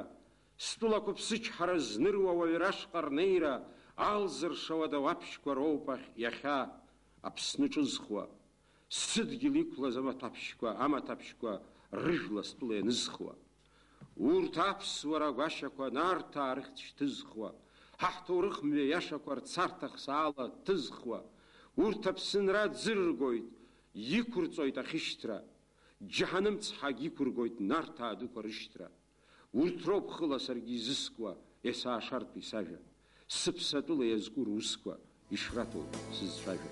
стәылақәа ԥсычҳара зныруа ауаҩра ашҟа рнеира, алзыршауа дауаԥшьқәа роуп ахь иахьа Аԥсны ҿызхуа. Сыдгьыл иқәлаз амаҭаԥшьқәа, амаҭаԥшьқәа рыжәла стәыла ианызхуа. Урҭ аԥсуара агәашьақәа Нарҭаа рыхьӡ шьҭызхуа, ҳа ҳҭоурых мҩа иашақәа рцарҭа хсаала ҭызхуа, урҭ Аԥсынра ӡырыргоит, иқәырҵоит ахьышьҭра, џьаҳаным цҳагь иқәыргоит Нарҭаа дуқәа рышьҭра. Урҭ роуп хыла саргьы изыскуа, есаашартә исажәа. Сыԥсатәыла иазку русқәа ишраҭо сызцәажәо.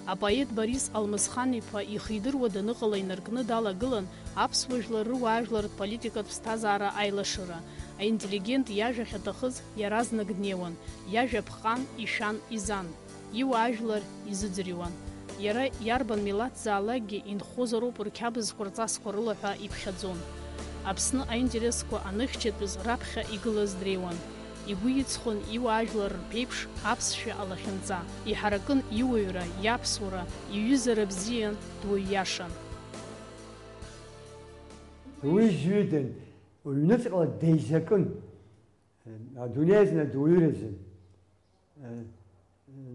Апоет Борис Алмысхан-иԥа ихидыруа даныҟала инаркны далагылан аԥсуа жәлар рыуаажәлартә политикатә ԥсҭазаара аилашыра. Аинтеллигент иажәахь аҭахыз иаразнак днеиуан, иажәа ԥҟан, ишәан, изан. Иуаажәлар изыӡырҩуан. Иара иарбан милаҭзаалакгьы инхозароуп рқьабзқәа рҵасқәа рыла ҳәа иԥхьаӡон. Аԥсны аинтересқәа аныхьчатәыз раԥхьа игылаз дреиуан. Игәы иҵхон иуаажәлар рԥеиԥш аԥсшәа алахьынҵа. Иҳаракын иуаҩра, иаԥсуара, иҩызара бзиан, дуаҩ иашан. Уи зҩыдан, уҩныҵҟала деизакын. Адунеи азна дуаҩыразын.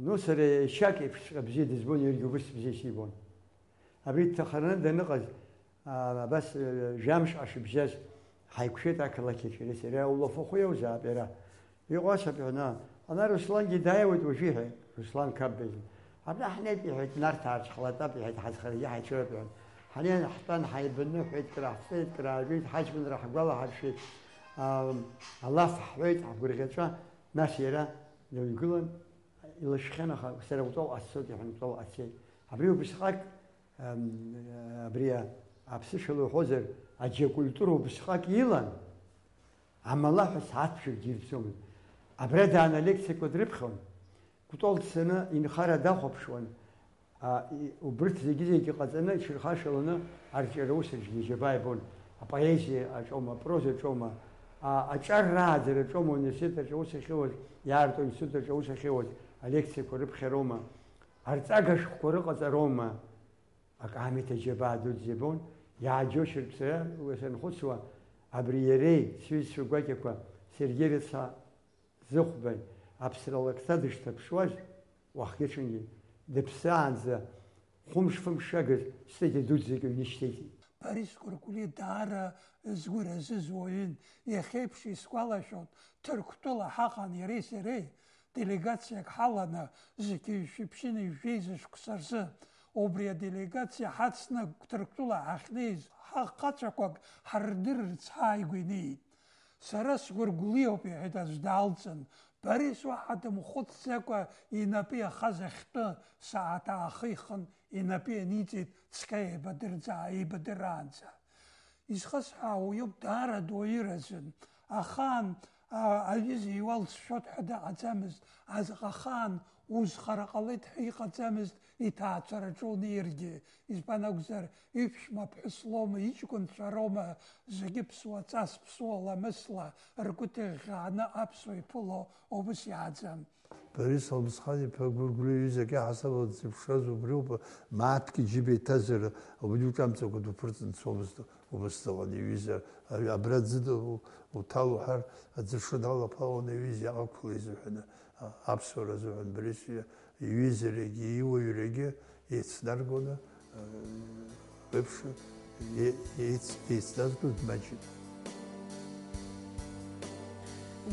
Ну, сара ешьак еиԥшҵәҟьа бзиа дызбон, иаргьы убыс бзиа сибон. Абри дҭахараны даныҟаз, а, абас, э, жәамш ашыбжьаз ҳаиқәшәеит ақалақь аҿы иара сара, улафахәы иоузаап иара. Иҟәашап иҳәаны, ана Руслангьы дааиуеит уажәы, иҳәеит, Руслан Қапба изы. Абра ҳнеип, иҳәеит, Нарҭаа рҿы ҳлатәап, иҳәеит, ҳазхарагьы ҳаицәоуп, иҳәеит. Ҳнеин ҳтәан, ҳаибаныҳәеит, краҳфеит, краажәит, ҳаҷкәынра ҳгәалаҳаршәеит, аа, алаф ҳҳәеит, ҳгәырӷьаҵәа, нас иара дыҩгылан, илашәхьан, аха сара утәала ҟасҵоит, иҳәан, утәала ҟасҵеит. Абри убысҟак, ам, абри аԥсышәала уҳәозар, аџьа культура убысҟак илан, амала ҳәа сааҭ ԥшьыкгьы ирбаӡомызт. Абра дааны алекциақәа дрыԥхьон, Кәтол дцаны инхара дахәаԥшуан. А, и-, убырҭ зегьы-зегьы ҟаҵаны, иҽырхашаланы арҿиара усаҿгьы иџьабаа ибон. Апоезиа аҿоума, апроза аҿоума, а, аҿар рааӡара аҿоума, ауниверситет аҿы аус ахьуаз, иаарту аинститут аҿы аус ахьуаз, алекциақәа рыԥхьароума, арҵага шәҟәқәа рыҟаҵароума, акаамеҭ аџьабаа дуӡӡа ибон, иааџьоушьартә сара уи санхәыцуа, абри иареи сҩызцәа гәакьақәа, Сергеи рыцҳа, Зыхәбеи аԥсра лакҭа дышҭаԥшуаз, уахгьы-ҽынгьы дыԥсаанӡа хәымш-фымш шагыз студиа дуӡӡак ҩнышьҭеиҵеит. Борис Гәыргәлиа даара згәы разыз уаҩын. Иахьеиԥш исгәалашәоит, Ҭырқәтәыла ҳаҟан иареи сареи, делегациак ҳаланы, зқьи жәшәи ԥшьынҩажәи жәеиза шықәса рзы. Убри аделегациа ҳацны Ҭырқәтәыла ҳахьнеиз, ҳахацәақәак ҳардырырц ҳааигәа инеит. Сара сгәыргәлиоуп, иҳәеит аӡә даалҵын. Борис уаҳа дымхәыцӡакәа инапы иахаз ахьтәы сааҭ аахихын, инапы ианиҵеит, цқьа еибадырӡа-, еибадырраанӡа. Изхысҳәаауа уиоуп, даара дуаҩы разын. Ахаан, а, аҩыза иуалҵшәоит ҳәа дыҟаӡамызт. Аӡӷ ахаан узхара ҟалеит ҳәа иҟаӡамызт, иҭаацәараҿы унеиргьы. Избан акәзар, иԥшәма ԥҳәыс лоума, иҷкәынцәа роума, зегьы ԥсуа ҵас, ԥсуа ламысла ргәы ҭыӷьӷьааны аԥсуа иԥыло убыс иааӡан. Борис Алмысхан-иԥа Гәыргәлиа иҩызак иаҳасабала дзыԥшраз убриоуп, мааҭк иџьыба иҭазар, убри уҿамҵакәа дуԥырҵны дцомызт, убыс дыҟан иҩыза, абра аӡы ду-, уҭал уҳәар, аӡы шыналаԥало унаҩыз иаақәлеи изыҳәаны, а-, аԥсуара азыҳәан Борис иҩызарагьы иуаҩрагьы еицнаргоны, э, еиԥш, е-, еиц-, еицназго дмаҷын.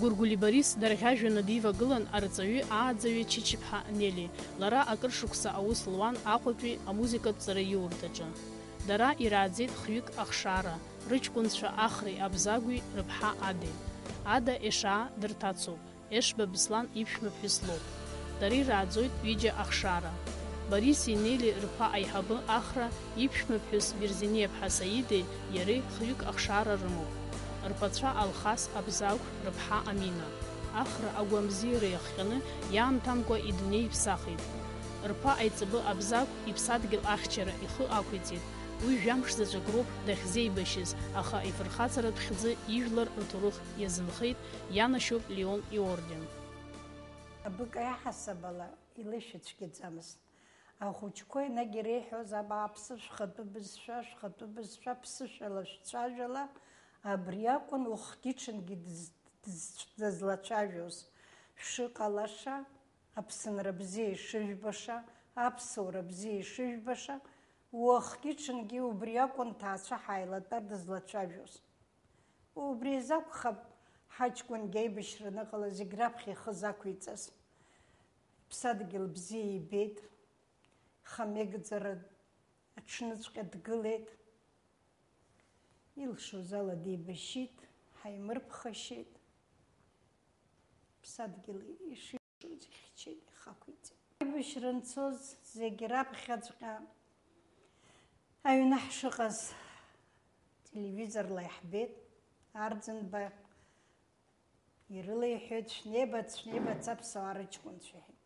Гәыргәли Борис дарӷьажәҩаны дивагылан арҵаҩы ааӡаҩы Чычыԥҳа Нели. Лара акыр шықәса аус луан Аҟәатәи амузыкатә ҵараиурҭаҿы. Дара ирааӡеит хҩык ахшара, рыҷкәынцәа Ахреи Абзагәи рыԥҳа Адеи. Ада Ешаа дырҭацоуп. Ешба Беслан иԥшәма ԥҳәыс лоуп. Дара ирааӡоит ҩыџьа ахшара. Борис Инели рԥа аиҳабы Ахра иԥшәма ԥҳәыс Берзениаԥҳа Саидеи иареи хҩык ахшара рымоуп. Рԥацәа Алхас, Абзагә, рыԥҳа Амина. Ахра агәамзиара иахҟьаны иаамҭамкәа идунеи иԥсахит. Рԥа аиҵбы Абзагә иԥсадгьыл ахьчара ихы ақәиҵеит. Уи жәамш заҵәык роуп дахьзеибашьыз, аха ифырхаҵаратә хьӡы ижәлар рҭоурых иазынхеит, ианашьоуп Леон иорден. Абыкаиаҳасаб ала илышәацәгьаӡамызт. Ахәыҷқәа енагь иреиҳәоз абааԥсы, шәхатәы бызшәа, шәхатәы бызшәа, ԥсышәала, шәцәажәала, абри акәын уахгьы-ҽынгьы дыз-, дыз-, дызлацәажәоз. Шәыҟалаша, Аԥсынра бзиа ишыжәбаша, аԥсуара бзиа ишыжәбаша, уахгьы-ҽынгьы убри акәын ҭаацәа ҳаилатәар дызлацәажәоз. Убри азы акәхап, ҳаҷкәынгьы аибашьра аныҟала зегь раԥхьа ихы закәиҵаз. Иԥсадгьыл бзиа ибеит, хамеигӡара аҽныҵәҟьа дгылеит. Илшоз ала деибашьит, ҳаимырԥхашьеит. Иԥсадгьыл иши- Ихьчеит, ихақәиҵеит. Аибашьра анцоз зегь раԥхьаҵәҟьа аҩны ҳшыҟаз телевизорла иаҳбеит. Арӡынба ирылеиҳәеит, шәнеибац, шәнеибац аԥсуаа рыҷкәынцәа, иҳәеит.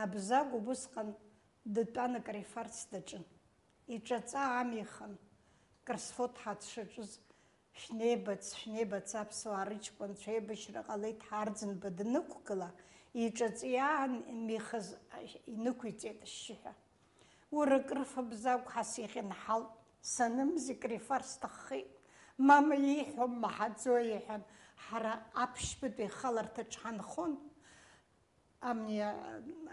Абзагә убысҟан дтәан акрифарц даҿын. Иҿаҵа амихын, кросфот ҳацшаҿыз. Шәнеибац, шәнеибац, аԥсуаа рыҷкәынцәа еибашьра ҟалеит ҳәа Арӡынба данықәгыла, иҿаҵиаан имихыз инықәиҵеит ашьшьыҳәа. Ура, крыфа Бзагә ҳасихьынҳалт, санымзи крифар сҭаххеит. Мама ииҳәо ммаҳаӡо, иҳәан, ҳара аԥшьбатәи ахаларҭаҿ ҳанхон, амни,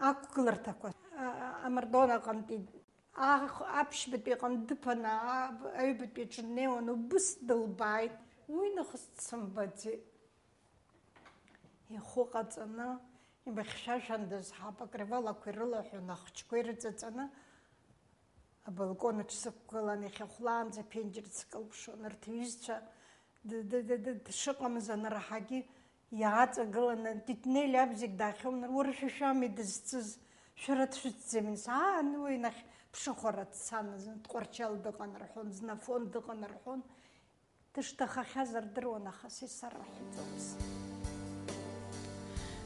ақәгыларҭақәа, а-, амардуан аҟынтәи Ах-, аԥшьбатәи аҟны дыԥаны, а-, аҩбатәи аҿы днеиуан, убыс дылбааит. Уи нахыс дсымбаӡеит. Ихәы ҟаҵаны, имыхьшәашәандаз, ҳапокривалақәа ирылаҳәон, ахәыҷқәа ирыҵаҵаны, Абалкон аҿы сықәгылан, иахьа хәлаанӡа аԥенџьыр сыкылԥшуан, арҭ иҩызцәа д-, д-, д-, д-, дшыҟамыз анраҳагьы, иааҵагыланы, Титнели абзик даахьоумнар, уара шәа шәами дызцыз, шәара дшәыцӡами, нас, аа, уи нахь ԥшыхәара дцан, зны Тҟәарчал дыҟан рҳәон, зны Афон дыҟан рҳәон. Дышҭахахьаз рдыруан, аха са исарҳәаӡомызт.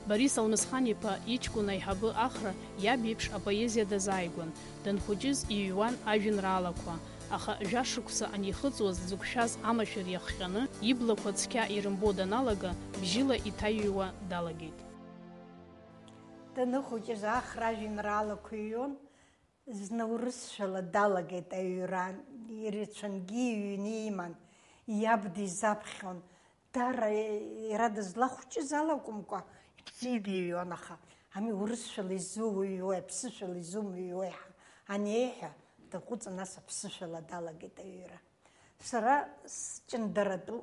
Борис Алмысхан-иԥа иҷкәын аиҳабы Ахра иаб иеиԥш апоезиа дазааигәан. Данхәыҷыз иҩуан ажәеинраалақәа, аха жәа шықәса анихыҵуаз дзықәшәаз амашәыр иахҟьаны, иблақәа цқьа ирымбо даналага, бжьыла иҭаҩҩуа далагеит. Даныхәыҷыз Ахра ажәеинраалақәа иҩуан. Зны урысшәала далагеит аҩра, ирацәангьы иҩны иман, иаб дизаԥхьон. Дара иара дызлахәҷыз ала акәымкәа, ибзианы иҩуан, аха ами урысшәала изуҩуеи, аԥсышәала изумыҩуеи ҳәа анеиҳәа, даҟәыҵын, нас аԥсышәала далагеит аҩра. Сара сҷындаратәы,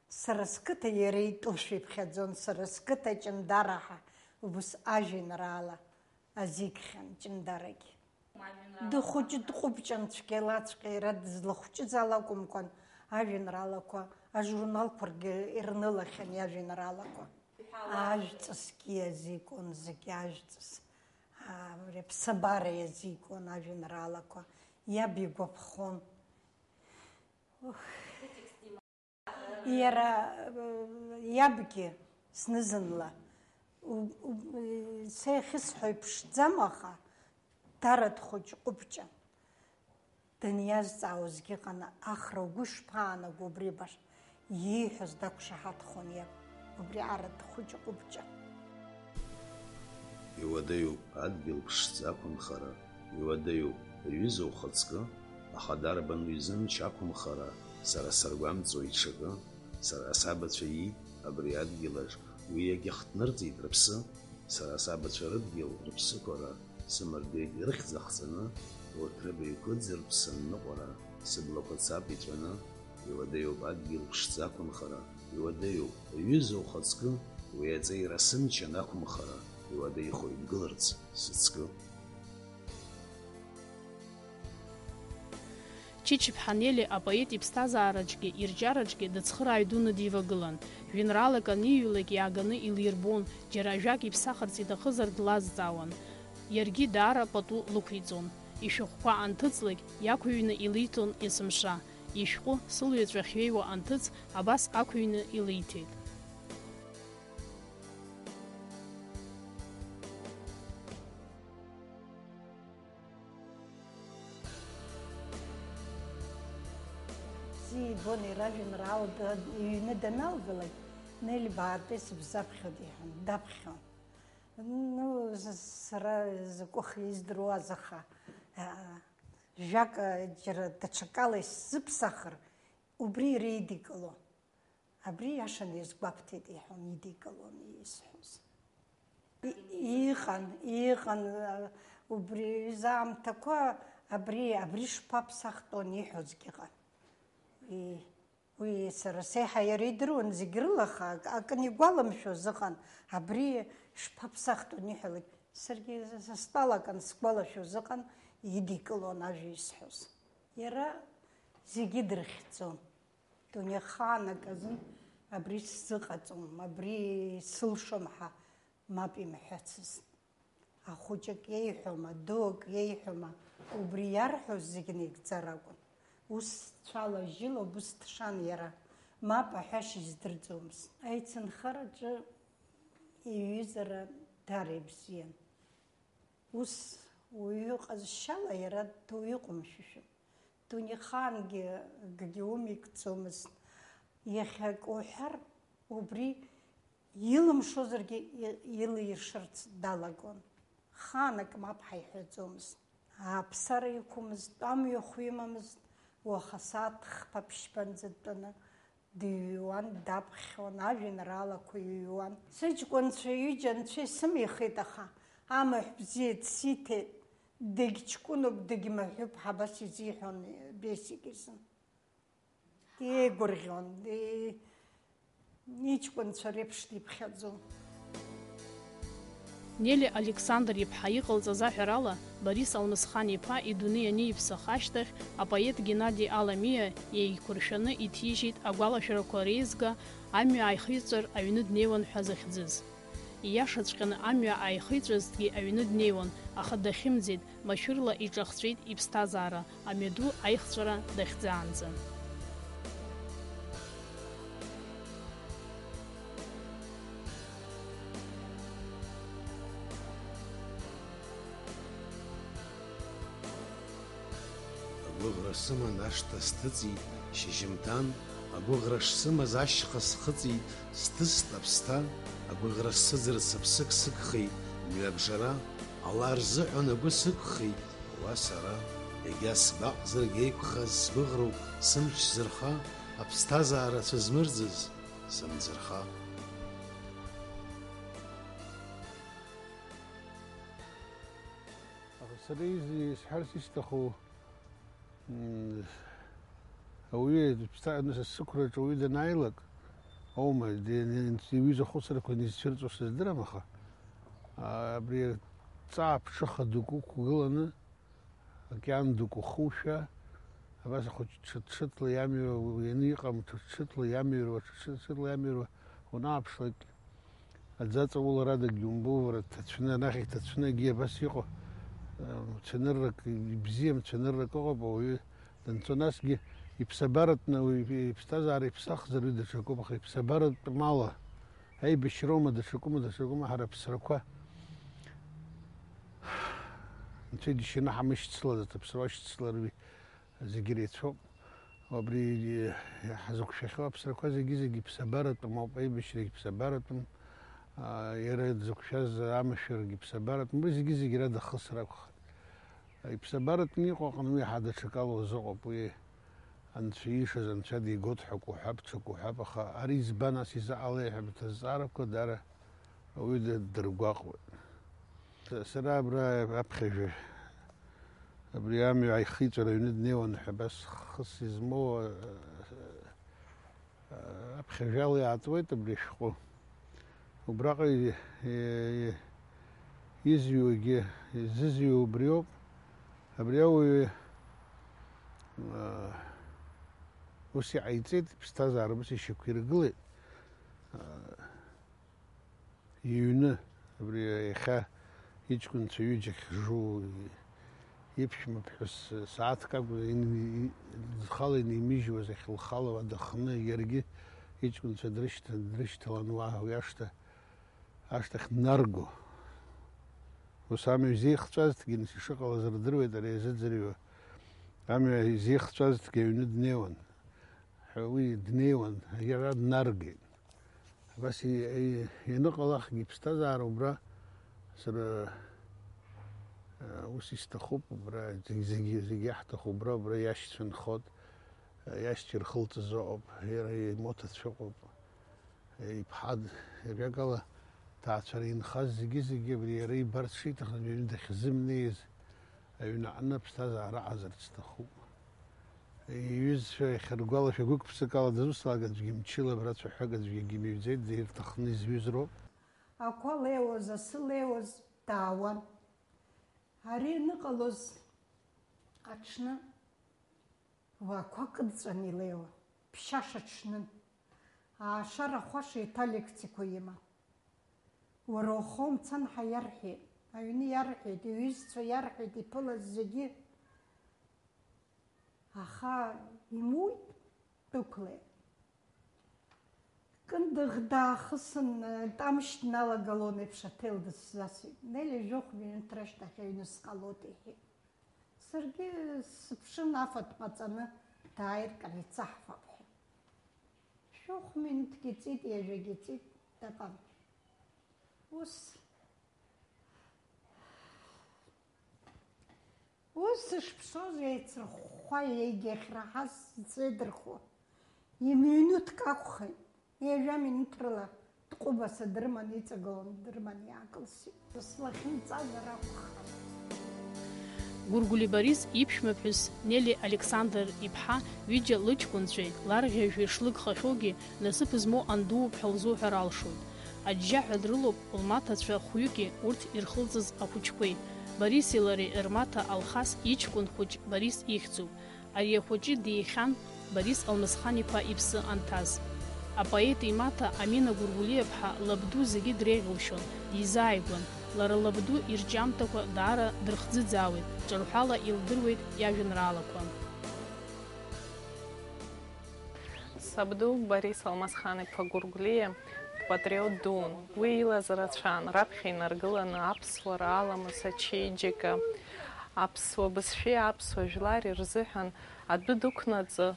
сара сқыҭа иара итәушәа иԥхьаӡон, сара сқыҭа ҷындараҳа убыс ажәеинраала азикхьан ҷындарагь. Дыхәыҷы дҟәыбҷан цәгьалаҵәҟьа иара дызлахәҷыз ала акәымкәан, ажәеинраалақәа ажурналқәа ргьы ирнылахьан иажәеинраалақәа. Ажәҵысгьы иазикуан зегьы ажәҵыс. А, ари аԥсабара иазикуан ажәеинраалақәа. Иаб игәаԥхон. Ух. Иара, э, иабгьы зны-зынла, у-, у-, э, са иахьысҳәо иԥшӡам, аха дара дхәыҷ-ҟәыбҷан. Даниазҵаауазгьы ыҟан, Ахра, угәы ишԥаанаго убри баша? Ииҳәоз дақәшаҳаҭхон иаб, убри ара дхәыҷ-ҟәыбҷан. Иуадаҩуп адгьыл ԥшӡа ақәынхара, иуадаҩуп, аҩыза ухаҵкы, аха дарбан уҩыза мчы ақәымхара, сара саргәамҵуеит ҽакы, сара асабацәа иит абри адгьылаҿ, уи иагьахҭнырҵеит рыԥсы, сара асабацәа рыдгьыл рыԥсықәара, сымардеит ирыхьӡ ахҵаны, урҭ рыбаҩқәа ыӡыртә санныҟәара, сыблақәа цап иҵәаны, иуадаҩуп адгьыл ԥшӡа ақәынхара, иуадаҩуп, аҩыза ухаҵкы, уи аҵеира сымч анақәымхара, иуадаҩхоит гыларц сыҵкы. Чичиԥҳа Нели апоет иԥсҭазаараҿгьы ирҿиараҿгьы дыцхырааҩ дуны дивагылан. Жәеинраалак аниҩлак иааганы илирбон, џьара ажәак иԥсахырц иҭахызар длазҵаауан. Иаргьы даара пату лықәиҵон. Ишәҟәқәа анҭыҵлак, иақәыҩны илиҭон есымша. Ишәҟәы сылҩаҵә ахьҩеиуа анҭыҵ, абас ақәыҩны илиҭеит. Бзиа ибон иара ажәеинраала да-, иҩны даналгалак, Нели баатәыс бзаԥхьоит иҳәан, даԥхьон. Ну, з-, сара закәыхи издыруаз, аха, а, жәак, а, џьара даҽакала исзыԥсахыр, убри иара идикылон. Абри иашаны иазгәабҭеит, иҳәон, идикылон исҳәоз. И-, иҟан, иҟан, а, убри аамҭақәа абри, абри шԥаԥсахтәон иҳәозгьы ыҟан. И-, Уи сара сеиҳа иара идыруан зегь рыла, аха ак-, акы анигәаламшәоз ыҟан, абри шԥаԥсахтәу аниҳәалак, саргьы стәалак ансгәалашәоз ыҟан, идикылон ажәа исҳәоз. Иара зегьы дырхьӡон. Дунеихаанак азын абри сзыҟаҵом, абри сылшом ҳәа мап имҳәацызт. Ахәыҷык иеиҳәома, дук иеиҳәома, убри иарҳәоз зегь наигӡар акәын. Ус цәала-жьыла убыс дшан иара, мап аҳәашьа издырӡомызт. Аицынхараҿы иҩызара даара ибзиан. Ус уаҩы ҟазшьала иара дуаҩы ҟәымшәышәын. Дунеихаангьы акгьы умеигӡомызт. Иахьак уҳәар, убри илымшозаргьы и-, илиршарц далагон. Хаанак мап ҳаиҳәаӡомызт. Аԥсара иқәымызт, амҩахә имамызт, уаха сааҭ хԥа-ԥшьбанӡа дтәаны дыҩуан, даԥхьон, ажәеинраалақәа иҩуан. Сыҷкәынцәа ҩыџьа анцәа исымихит, аха амаҳә бзиа дсиҭеит, дагьҷкәыноуп, дагьмаҳәуп ҳәа абас изиҳәон Бесик изын. Еигәырӷьон, и-, иҷкәынцәа реиԥш диԥхьаӡон. Нели Александр-иԥҳа иҟалҵаз аҳәарала, Борис Алмысхан-иԥа идунеи аниԥсах ашьҭахь, апоет Геннади Аламиа еиқәыршәаны иҭижьит агәалашәарақәа реизга, амҩа ааихиҵәар аҩны днеиуан ҳәа захьӡыз. Ииашаҵәҟьаны амҩа ааихиҵәазҭгьы аҩны днеиуан, аха дахьымӡеит, машәырла иҿахҵәеит иԥсҭазаара, амҩаду аихҵәара дахьӡаанӡа. Агәыӷра сыман ашҭа сҭыҵит шьыжьымҭан, агәыӷра шсымаз ашьха схыҵит, сҭыст аԥсҭа, агәыӷра сыӡырц аԥсык сыгхеит, мҩабжара, ала рзыҳәан агәы сықәхеит, уа сара, егьа сгәаҟзаргь еиқәхаз сгәыӷроуп, сымч зырха, аԥсҭазаара цәызмырӡыз, сымӡырха. Аха сара из-, исҳәарц исҭаху, м, ауаҩы иԥсҭа-, сықәраҿы ауаҩы данааилак аума, де-, иҩыза ахәыцрақәа анизцәырҵуа сыздырам, аха, а, абри ҵаа ԥҽыха дук уқәгыланы, океан дук ухушәа, абас ахәыҷ ҽыҭ-ҽыҭла иамҩа, уи иану иҟам, ҽыҭ-ҽыҭла иамҩаруа, ҽыҭ-ҽыҭла иамҩаруа, унааԥшлак, аӡаҵа уларадагь умбо, уара дҭацәны, анахь иҭацәны, егьи абас иҟоу, э, мцәаныррак, ибзиа мцәаныррак ыҟоуп, ауаҩы данцо, насгьы иԥсабаратәны уи иԥсҭазаара иԥсахзар, уи даҽакуп, аха иԥсабаратәым ала, аибашьроума, даҽакума, даҽакума, ҳара аԥсрақәа Анцәа иџьшьаны ҳамышьцылаӡац, аԥсрақәа шьцылар уи зегьы реицәоуп. Убри ҳзықәшәахьоу аԥсрақәа зегьы-зегьы ԥсабаратәым ауп, аибашьрагь ԥсабаратәым, аа, иара дзықәшәаз амашәырагьы ԥсабаратәым, уи зегьы-зегьы рада хысра акәхеит. Иԥсабаратәны иҟоу аҟны уи ҳа даҽакала узыҟоуп, уи Анцәа иишаз Анцәа дигоит ҳәа акы уҳәап, ҽак уҳәап, аха ари избан ас изыҟалеи ҳәа абарҭ азҵаарақәа даара ауаҩы ддыргәаҟуеит. Са-, сара абра аԥхьажәа, абри амҩа аихиҵәара аҩны днеиуан ҳәа абас хыс измоу, а, а, аԥхьажәала иаатуеит абри ашәҟәы. Убраҟа и-, и-, изҩуагьы, изызҩуа убриоуп. Абри ауаҩы, а, ус иҟаиҵеит, иԥсҭазаара ус ишьақәиргылеит. А, Иҩны, абри иахьа иҷкәынцәа ҩыџьа ахьжу, иԥшәмаԥҳәыс сааҭк акәын ин-, и-, лхала инимыжьуаз, ахь лхала уа даханы, иаргьы иҷкәынцәа дрышьҭан, дрышьҭалан уа уи ашҭа, ашҭахь днарго. Ус амҩа изеихҵәазҭгьы, нас ишыҟалаз рдыруеит ари азыӡырҩы. Амҩа изеихҵәазҭгьы аҩны днеиуан. Ҳәа уи днеиуан, иара днаргеит. Абас и-, и-, ианыҟалахгьы иԥсҭазаара убра, сара, а, ус исҭахуп, убра зегь-, зегь-, зегь иаҳҭаху убра, убра иашьцәа нхоит, а, иашьцәа ирхылҵыз ыҟоуп, иара имоҭацәа ыҟоуп, иԥҳа д-, ажәакала, ҭаацәара инхаз зегьы-зегьы абри иара ибарц шиҭахыз, уаҩы дахьзымнеиз, аҩны аҟны аԥсҭазаара аҟазарц сҭахуп. Иҩызцәа иахьыргәалашәо гәык-ԥсык ала дызусҭалак аӡәгьы мчыла, абра цәаҳәак аӡәгьы имыҩӡеит, ирҭахны изҩыз роуп. Ақәа леиуаз, асы леиуаз даауан. Ари аныҟалоз аҽны уа ақәа кыдҵәаны илеиуан, ԥшьаша ҽнын. Аашара хәаша еиҭа лекциақәа иман. Уара ухы умцан ҳәа иарҳәеит, аҩны иарҳәеит, иҩызцәа иарҳәеит, иԥылаз зегьы. Аха имуит, дәықәлеит. Кындыӷ даахысын, Тамшь дналагалон еиԥш аҭел дысзасит. Нели жәохә минуҭ рышьҭахь аҩны сҟалоит, иҳәеит. Саргьы сыԥшын, афатә ҟаҵаны дааир, кыр ицаҳфап ҳәа. Шәохә минуҭгьы ҵит, ҩажәагьы ҵит, дыҟам. Ус, ус сышԥшоз еицырхәхәа, егьа иахьраҳаз сзеидырхуа. Иминуҭк акәхеит. Ҩажәа минуҭ рыла дҟәыбаса дырманы иҵагылан, дырманы иаакылсит. Слахьынҵазар акәхап. Гәыргәли Борис иԥшәмаԥҳәыс Нели Александр-иԥҳа ҩыџьа лыҷкәынцәеи ларӷьажәҩеи шлыгхахьоугьы, насыԥ змоу андууп ҳәа лзуҳәар алшоит. Аџьџьаҳәа дрылоуп лмаҭацәа хәҩыки урҭ ирхылҵыз ахәыҷқәеи. Борис лареи рмаҭа Алхас иҷкәын хәыҷ Борис ихьӡуп. Ари ахәыҷы деихьан Борис Алмасхан-иԥа иԥсы анҭаз. Апоет имаҭа Амина Гәыргәлиаԥҳа лабду зегьы дреиӷьушьон, дизааигәан. Лара лабду ирҿиамҭақәа даара дырхӡыӡаауеит, ҿырҳәала илдыруеит иажәеинраалақәа. Сабду Борис Алмасхан-иԥа Гәыргәлиа дпатриот дуун. Уи илаз рацәан, раԥхьа инаргыланы аԥсуара, аламыс, ачеиџьыка, аԥсуа бызшәеи аԥсуа жәлари рзыҳәан адәы дықәнаҵы, э,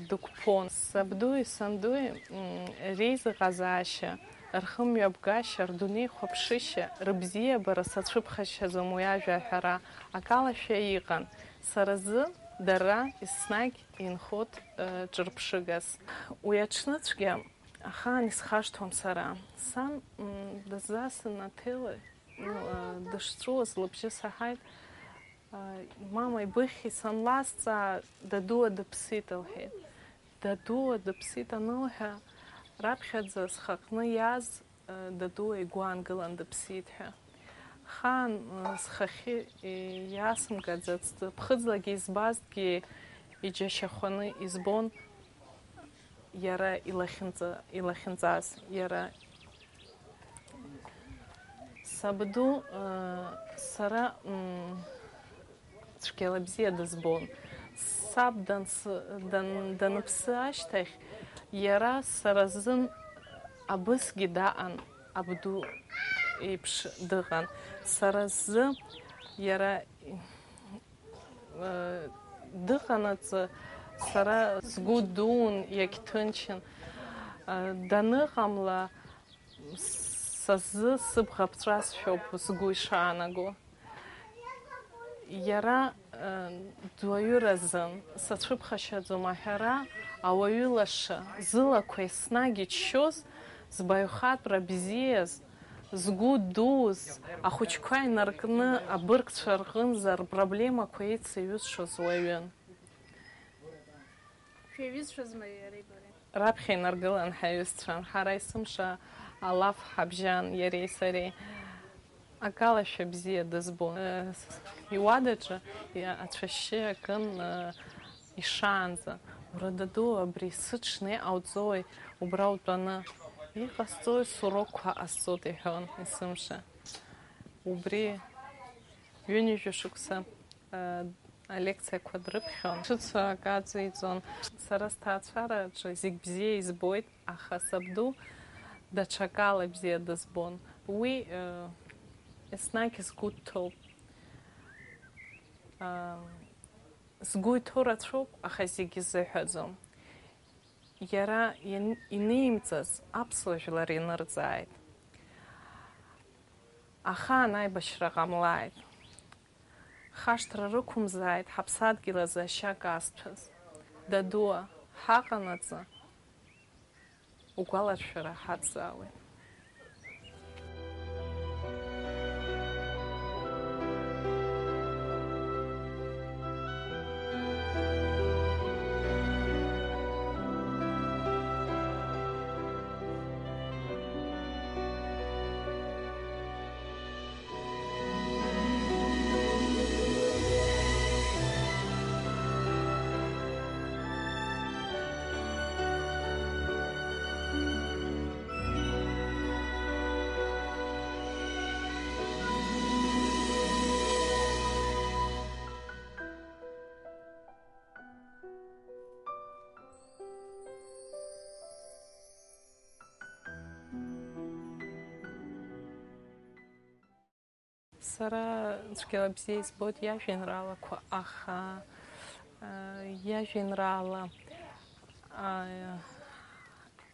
дықәԥон. Сабдуи сандуи, м, реизыҟазаашьа, рхымҩаԥгашьа, рдунеихәаԥшышьа, рыбзиабара сацәыԥхашьаӡом уи ажәа аҳәара, акалашәа иҟан. Сара сзы дара еснагь инхоит, э, ҿырԥшыгас. Уи аҽныцәгьа ахаан исхашҭуам сара. Сан, м, дыззасын аҭел, ну, э, дышҵәуаз лыбжьы саҳаит. Э, мама ибыхьи санлазҵаа, дадуа дыԥсит, лҳәеит. Дадуа дыԥсит анылҳәа, раԥхьаӡа схаҟны иааз, э, дадуа игәы аангылан дыԥсит ҳәа. Хаан, э, схахьы, э, иаасымгаӡацт, ԥхыӡлагьы избазҭгьы иџьашьахәаны избон иара илахьынҵа-, илахьынҵаз, иара сабду, э, сара, м, цәгьала бзиа дызбон. Саб данс-, дан-, даныԥсы ашьҭахь, иара сара сзын абысгьы даҟан, абду еиԥш дыҟан. Сара сзы иара, э, дыҟанаҵы, сара сгәы дуун, иагьҭынчын. Э, даныҟамла, са сзы сыбӷа ԥҵәазшәоуп сгәы ишаанаго. Иара, э, дуаҩыразын, сацәыԥхашьаӡом аҳәара, ауаҩы лаша, зылақәа еснагь иччоз, збаҩхатәра бзиаз, згәы дуз, ахәыҷқәа инаркны абыргцәа рҟынӡа рпроблемақәа еицаҩызшоз уаҩын. Шәеиҩызшәазма иареи бареи? Раԥхьа инаргылан ҳаҩызцәа, ҳара есымша алаф ҳабжьан иареи сареи. Акалашәа бзиа дызбон. Э, с-, иуадаҿы, иа-, ацәашьы акын, э, ишаанӡа. Уара, даду, абри сыҽны иҟауҵои убра утәаны? Иҟасҵои, сурокқәа ҟасҵоит, иҳәон есымша. Убри ҩынҩажәа шықәса, э, алекциақәа дрыԥхьон. Ҽыцәа акы аҵеиҵон. Сара сҭаацәараҿы зегь бзиа избоит, аха сабду даҽакала бзиа дызбон. Уи, э, еснагь сгәы дҭоуп. Э, сгәы иҭоу рацәоуп, аха зегьы зыҳәаӡом. Иара иан-, инеимҵаз аԥсуа жәлар инырҵааит. Ахаан аибашьра ҟамлааит. Хашҭра рықәымзааит ҳаԥсадгьыл азы ашьа казҭәаз. Дадуа, ҳаҟанаҵы, угәаларшәара ҳацзаауеит. Сара цәгьала бзиа избоит иажәеинраалақәа, аха, а, иажәеинраала, а,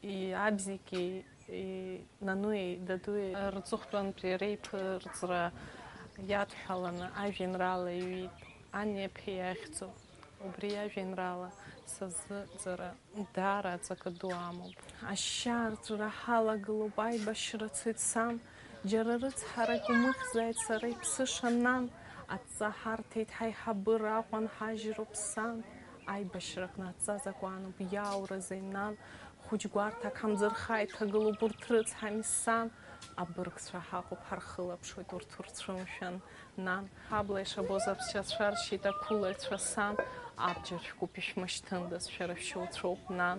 и-, Абзики, и-, Нануи, Дадуи рҵыхәтәантәи реиԥырҵра иадҳәаланы ажәеинраала иҩит, Ани Аԥеи иахьӡу. Убри иажәеинраала са сзы даара аҵакы ду амоуп. Ашьа арҵәара ҳалагылоуп, аибашьра цоит сан. Џьара рыцҳарак умыхьзааит, сара иԥсыша нан. Адҵа ҳарҭеит, ҳаиҳабыра Аҟәа нҳажьроуп сан. Аибашьра кны адҵа закәаноуп, иаауразеи, нан? Хәыҷ гәарҭак ҳамӡырха иҭагылоуп урҭ рыцҳами, сан? Абыргцәа ҳаҟоуп, ҳархылаԥшуеит урҭ урцәымшәан, нан. Ҳабла ишабоз аԥсшьацәа ршьит ақәылаҩцәа, сан. Абџьар шәкуп, ишәмышьҭындаз, шәара шәшьоуцәоуп, нан.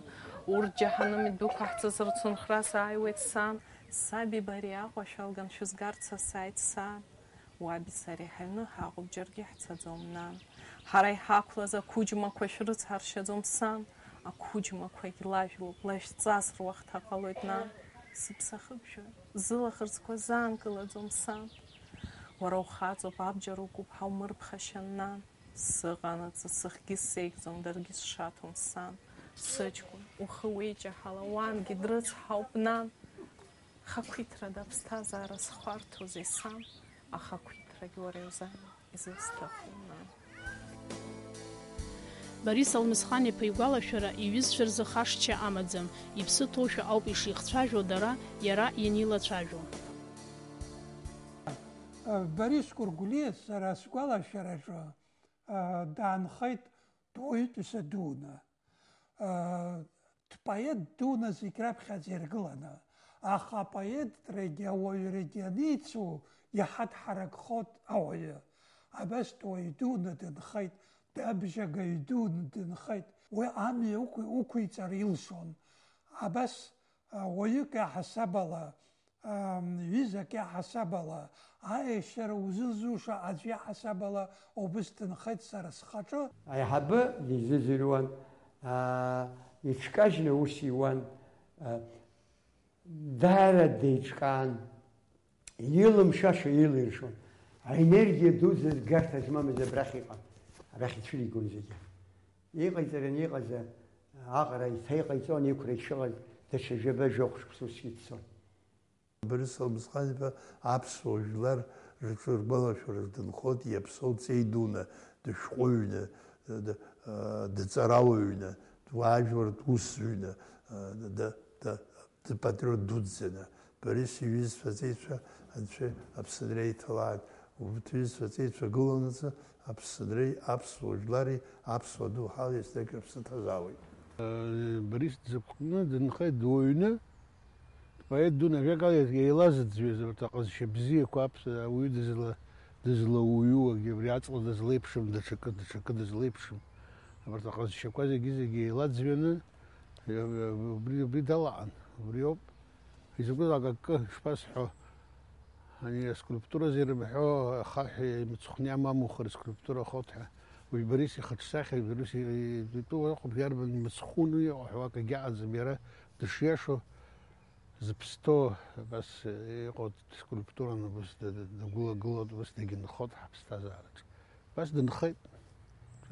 Урҭ џьаҳаным идәықәаҳҵаз рцәынхәрас ааиуеит, сан. Саби бареи Аҟәа шәалган шәызгарц асааит, сан. Уаби сареи ҳаҩны ҳаҟоуп, џьаргьы ҳцаӡом, нан. Ҳара иҳақәлаз ақәыџьмақәа шәрыцҳаршьаӡом, сан. Ақәыџьмақәагь лажәлоуп, лашәҵас руахҭа ҟалоит, нан. Сыԥсахыбжьоит, зылаӷырӡқәа заанкылаӡом, сан. Уара ухаҵоуп, абџьар укуп, ҳаумырԥхашьан, нан. Сыҟанаҵы сыхгьы сеигӡом, даргьы сшаҭом, сан. Сыҷкәын, ухы уеиҷаҳала, уангьы дрыцҳауп, нан. Хақәиҭрада аԥсҭазаара зхәарҭоузеи, сан? Ахақәиҭрагь уара иузааит, изусҭаху, нан. Борис Алмысхан-иԥа игәалашәара, иҩызцәа рзы хашҭшьа амаӡам, иԥсы ҭоушәа ауп ишихцәажәо дара, иара ианилацәажәо. Борис Кургулиа, сара сгәалашәараҿы, даанхеит дуаҩытәыҩса дуны. Дпоет дуны зегь раԥхьаӡа иргыланы, аха апоетрагьы ауаҩрагьы аницу иаҳа дҳаракхоит ауаҩы. Абас дуаҩ дуны дынхеит, дабжьагаҩ дуны дынхеит. Уи амҩа уқәи-, уқәиҵар илшон. Абас, а, уаҩык иаҳасабала, ам, ҩызак иаҳасабала, аешьара узызуша аӡә иаҳасабала убыс дынхеит сара схаҿы. Аиҳабы дизыӡырҩуан, аа, иҽкажьны аус иуан, аа, даара деиҿкаан, илымшаша еилиршон. Аенергиа дуӡӡа гарҭа змамыз абрахь иҟан, арахь ицәыригон зегьы. Иҟаиҵараны иҟаз аҟара еиҭа иҟаиҵон, иқәра ишыҟаз даҽа жәаба-жәохә шықәса усгьы дцон. Борис Алмысхан-иԥа аԥсуа жәлар рҿы ргәалашәараҿы дынхоит, иаԥсоу ҵеи дуны, дышәҟәыҩҩны, д-, д-, дҵарауаҩны, дуаажәлартә усзуҩны, д-, д-, дпатриот дуӡӡаны. Борис иҩызцәа ҵеицәа Анцәа Аԥсынра иҭалааит. Урҭ ҩызцәа ҵеицәа гыланаҵы Аԥсынреи аԥсуа жәлари аԥсуа доуҳала еснагь рыԥсы ҭазаауеит. Борис дзықәкны дынхеит дуаҩны. Поет дуны, ажәакала, еилазыӡҩыз урҭ аҟазшьа бзиақәа аԥс-, ауаҩы дызла-, дызлаууҩуагьы, абри аҵла дызлеиԥшым, даҽакы, даҽакы дызлеиԥшым. Абарҭ аҟазшьақәа зегьы-зегьы еилаӡҩаны, убри, убри далаҟан, убриоуп. Изакәызаалак акы шԥасҳәо, ани аскульптуразы ирымҳәо ахаҳә имыцхәны иамамухыр, скульптура ахоуҭҳәа. Уи Борис ихаҿсахьа, Борис и-, итәы уаҟоуп, иарбан мыцхәны иҟоу ҳәа акагьы аҟаӡам, иара дышиашоу. Зыԥсҭоу абас иҟоу скульптураны убас д-, д-, дагәылагылоуп, убас дагьынхоит ҳаԥсҭазаараҿ. Убас дынхеит.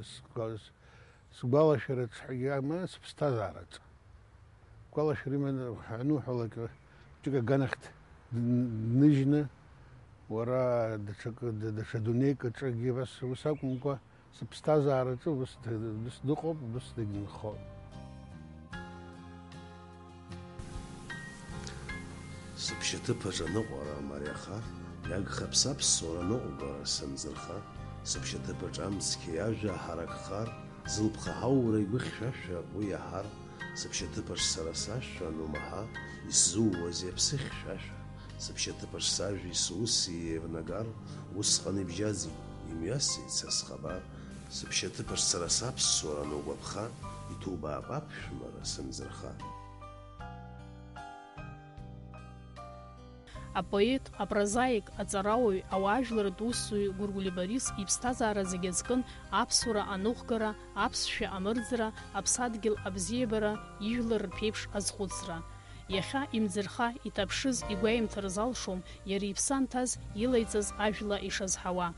Сгәа-, с-, сгәалашәараҿ ҳәагьы ама, сыԥсҭазаараҿ. Гәалашәара иманы ануҳәалак, ҷык аганахь д-, дныжьны, уара даҽакы, д-, даҽа дунеик аҿы акгьы абас ус акәымкәа, Сыԥсҭазаараҿы ус д-, ус дыҟоуп, ус дагьынхоит. Сыԥшьаҭыԥаҿ аныҟәара мариаха, иагхап саԥсуара ныҟәгара сымӡырха, сыԥшьаҭыԥаҿ амцқьа иажәа ҳаракхар, зылԥха ҳауура игәы хьшәашәа уи иаҳар, Сыԥшьаҭыԥаҿ сара сашәа анумаҳа, исзууазеи аԥсы хьшәашәа? Сыԥшьаҭыԥаҿ сажәеи суси еивнагар, усҟан ибжьаӡит, имҩасит са схабар. Сыԥшьаҭыԥаҿ сара саԥсуара анугәаԥха, иҭубаап аԥшәмара сымӡырха. Апоет, апрозаик, аҵарауаҩ, ауаажәларратә усзуҩ Гәыргәлиа Борис иԥсҭазаара зегьы азкын аԥсуара аныҟәгара, аԥсшәа амырӡра, аԥсадгьыл абзиабара, ижәлар рԥеиԥш азхәыцра. Иахьа имӡырха, иҭаԥшыз, игәеимҭар залшом, иара иԥсы анҭаз, илаиҵаз ажәла ишазҳауа.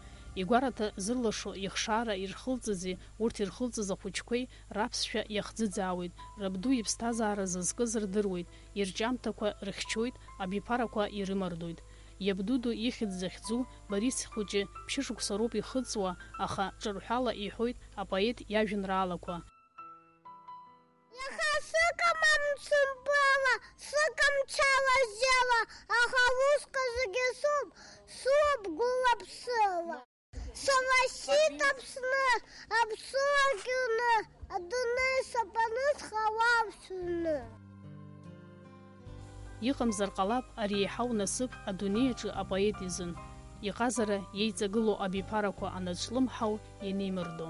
Игәараҭа зырлашо ихшара ирхылҵызи, урҭ ирхылҵыз ахәыҷқәеи раԥсшәа иахӡыӡаауеит, рабду иԥсҭазаара зызкыз рдыруеит, ирҿиамҭақәа рыхьчоит, абиԥарақәа ирымардоит. Иабду ду ихьӡ захьӡу, Борис хәыҷы, ԥшьышықәса роуп ихыҵуа, аха ҿырҳәала иҳәоит апоет иажәеинраалақәа. Иаха сыҟам амцабала, сыҟам чала-жьала, аха усҟан зегьы соуп, суп гәыла-ԥсыла. Сара сиҭ Аԥсны, аԥсуа кьыны, адунеи саԥаны схауа Аԥсны. Иҟамзар ҟалап ари еиҳау насыԥ адунеи аҿы апоет изын, иҟазара иеиҵагылоу абиԥарақәа анаҿлымҳау ианимырдо.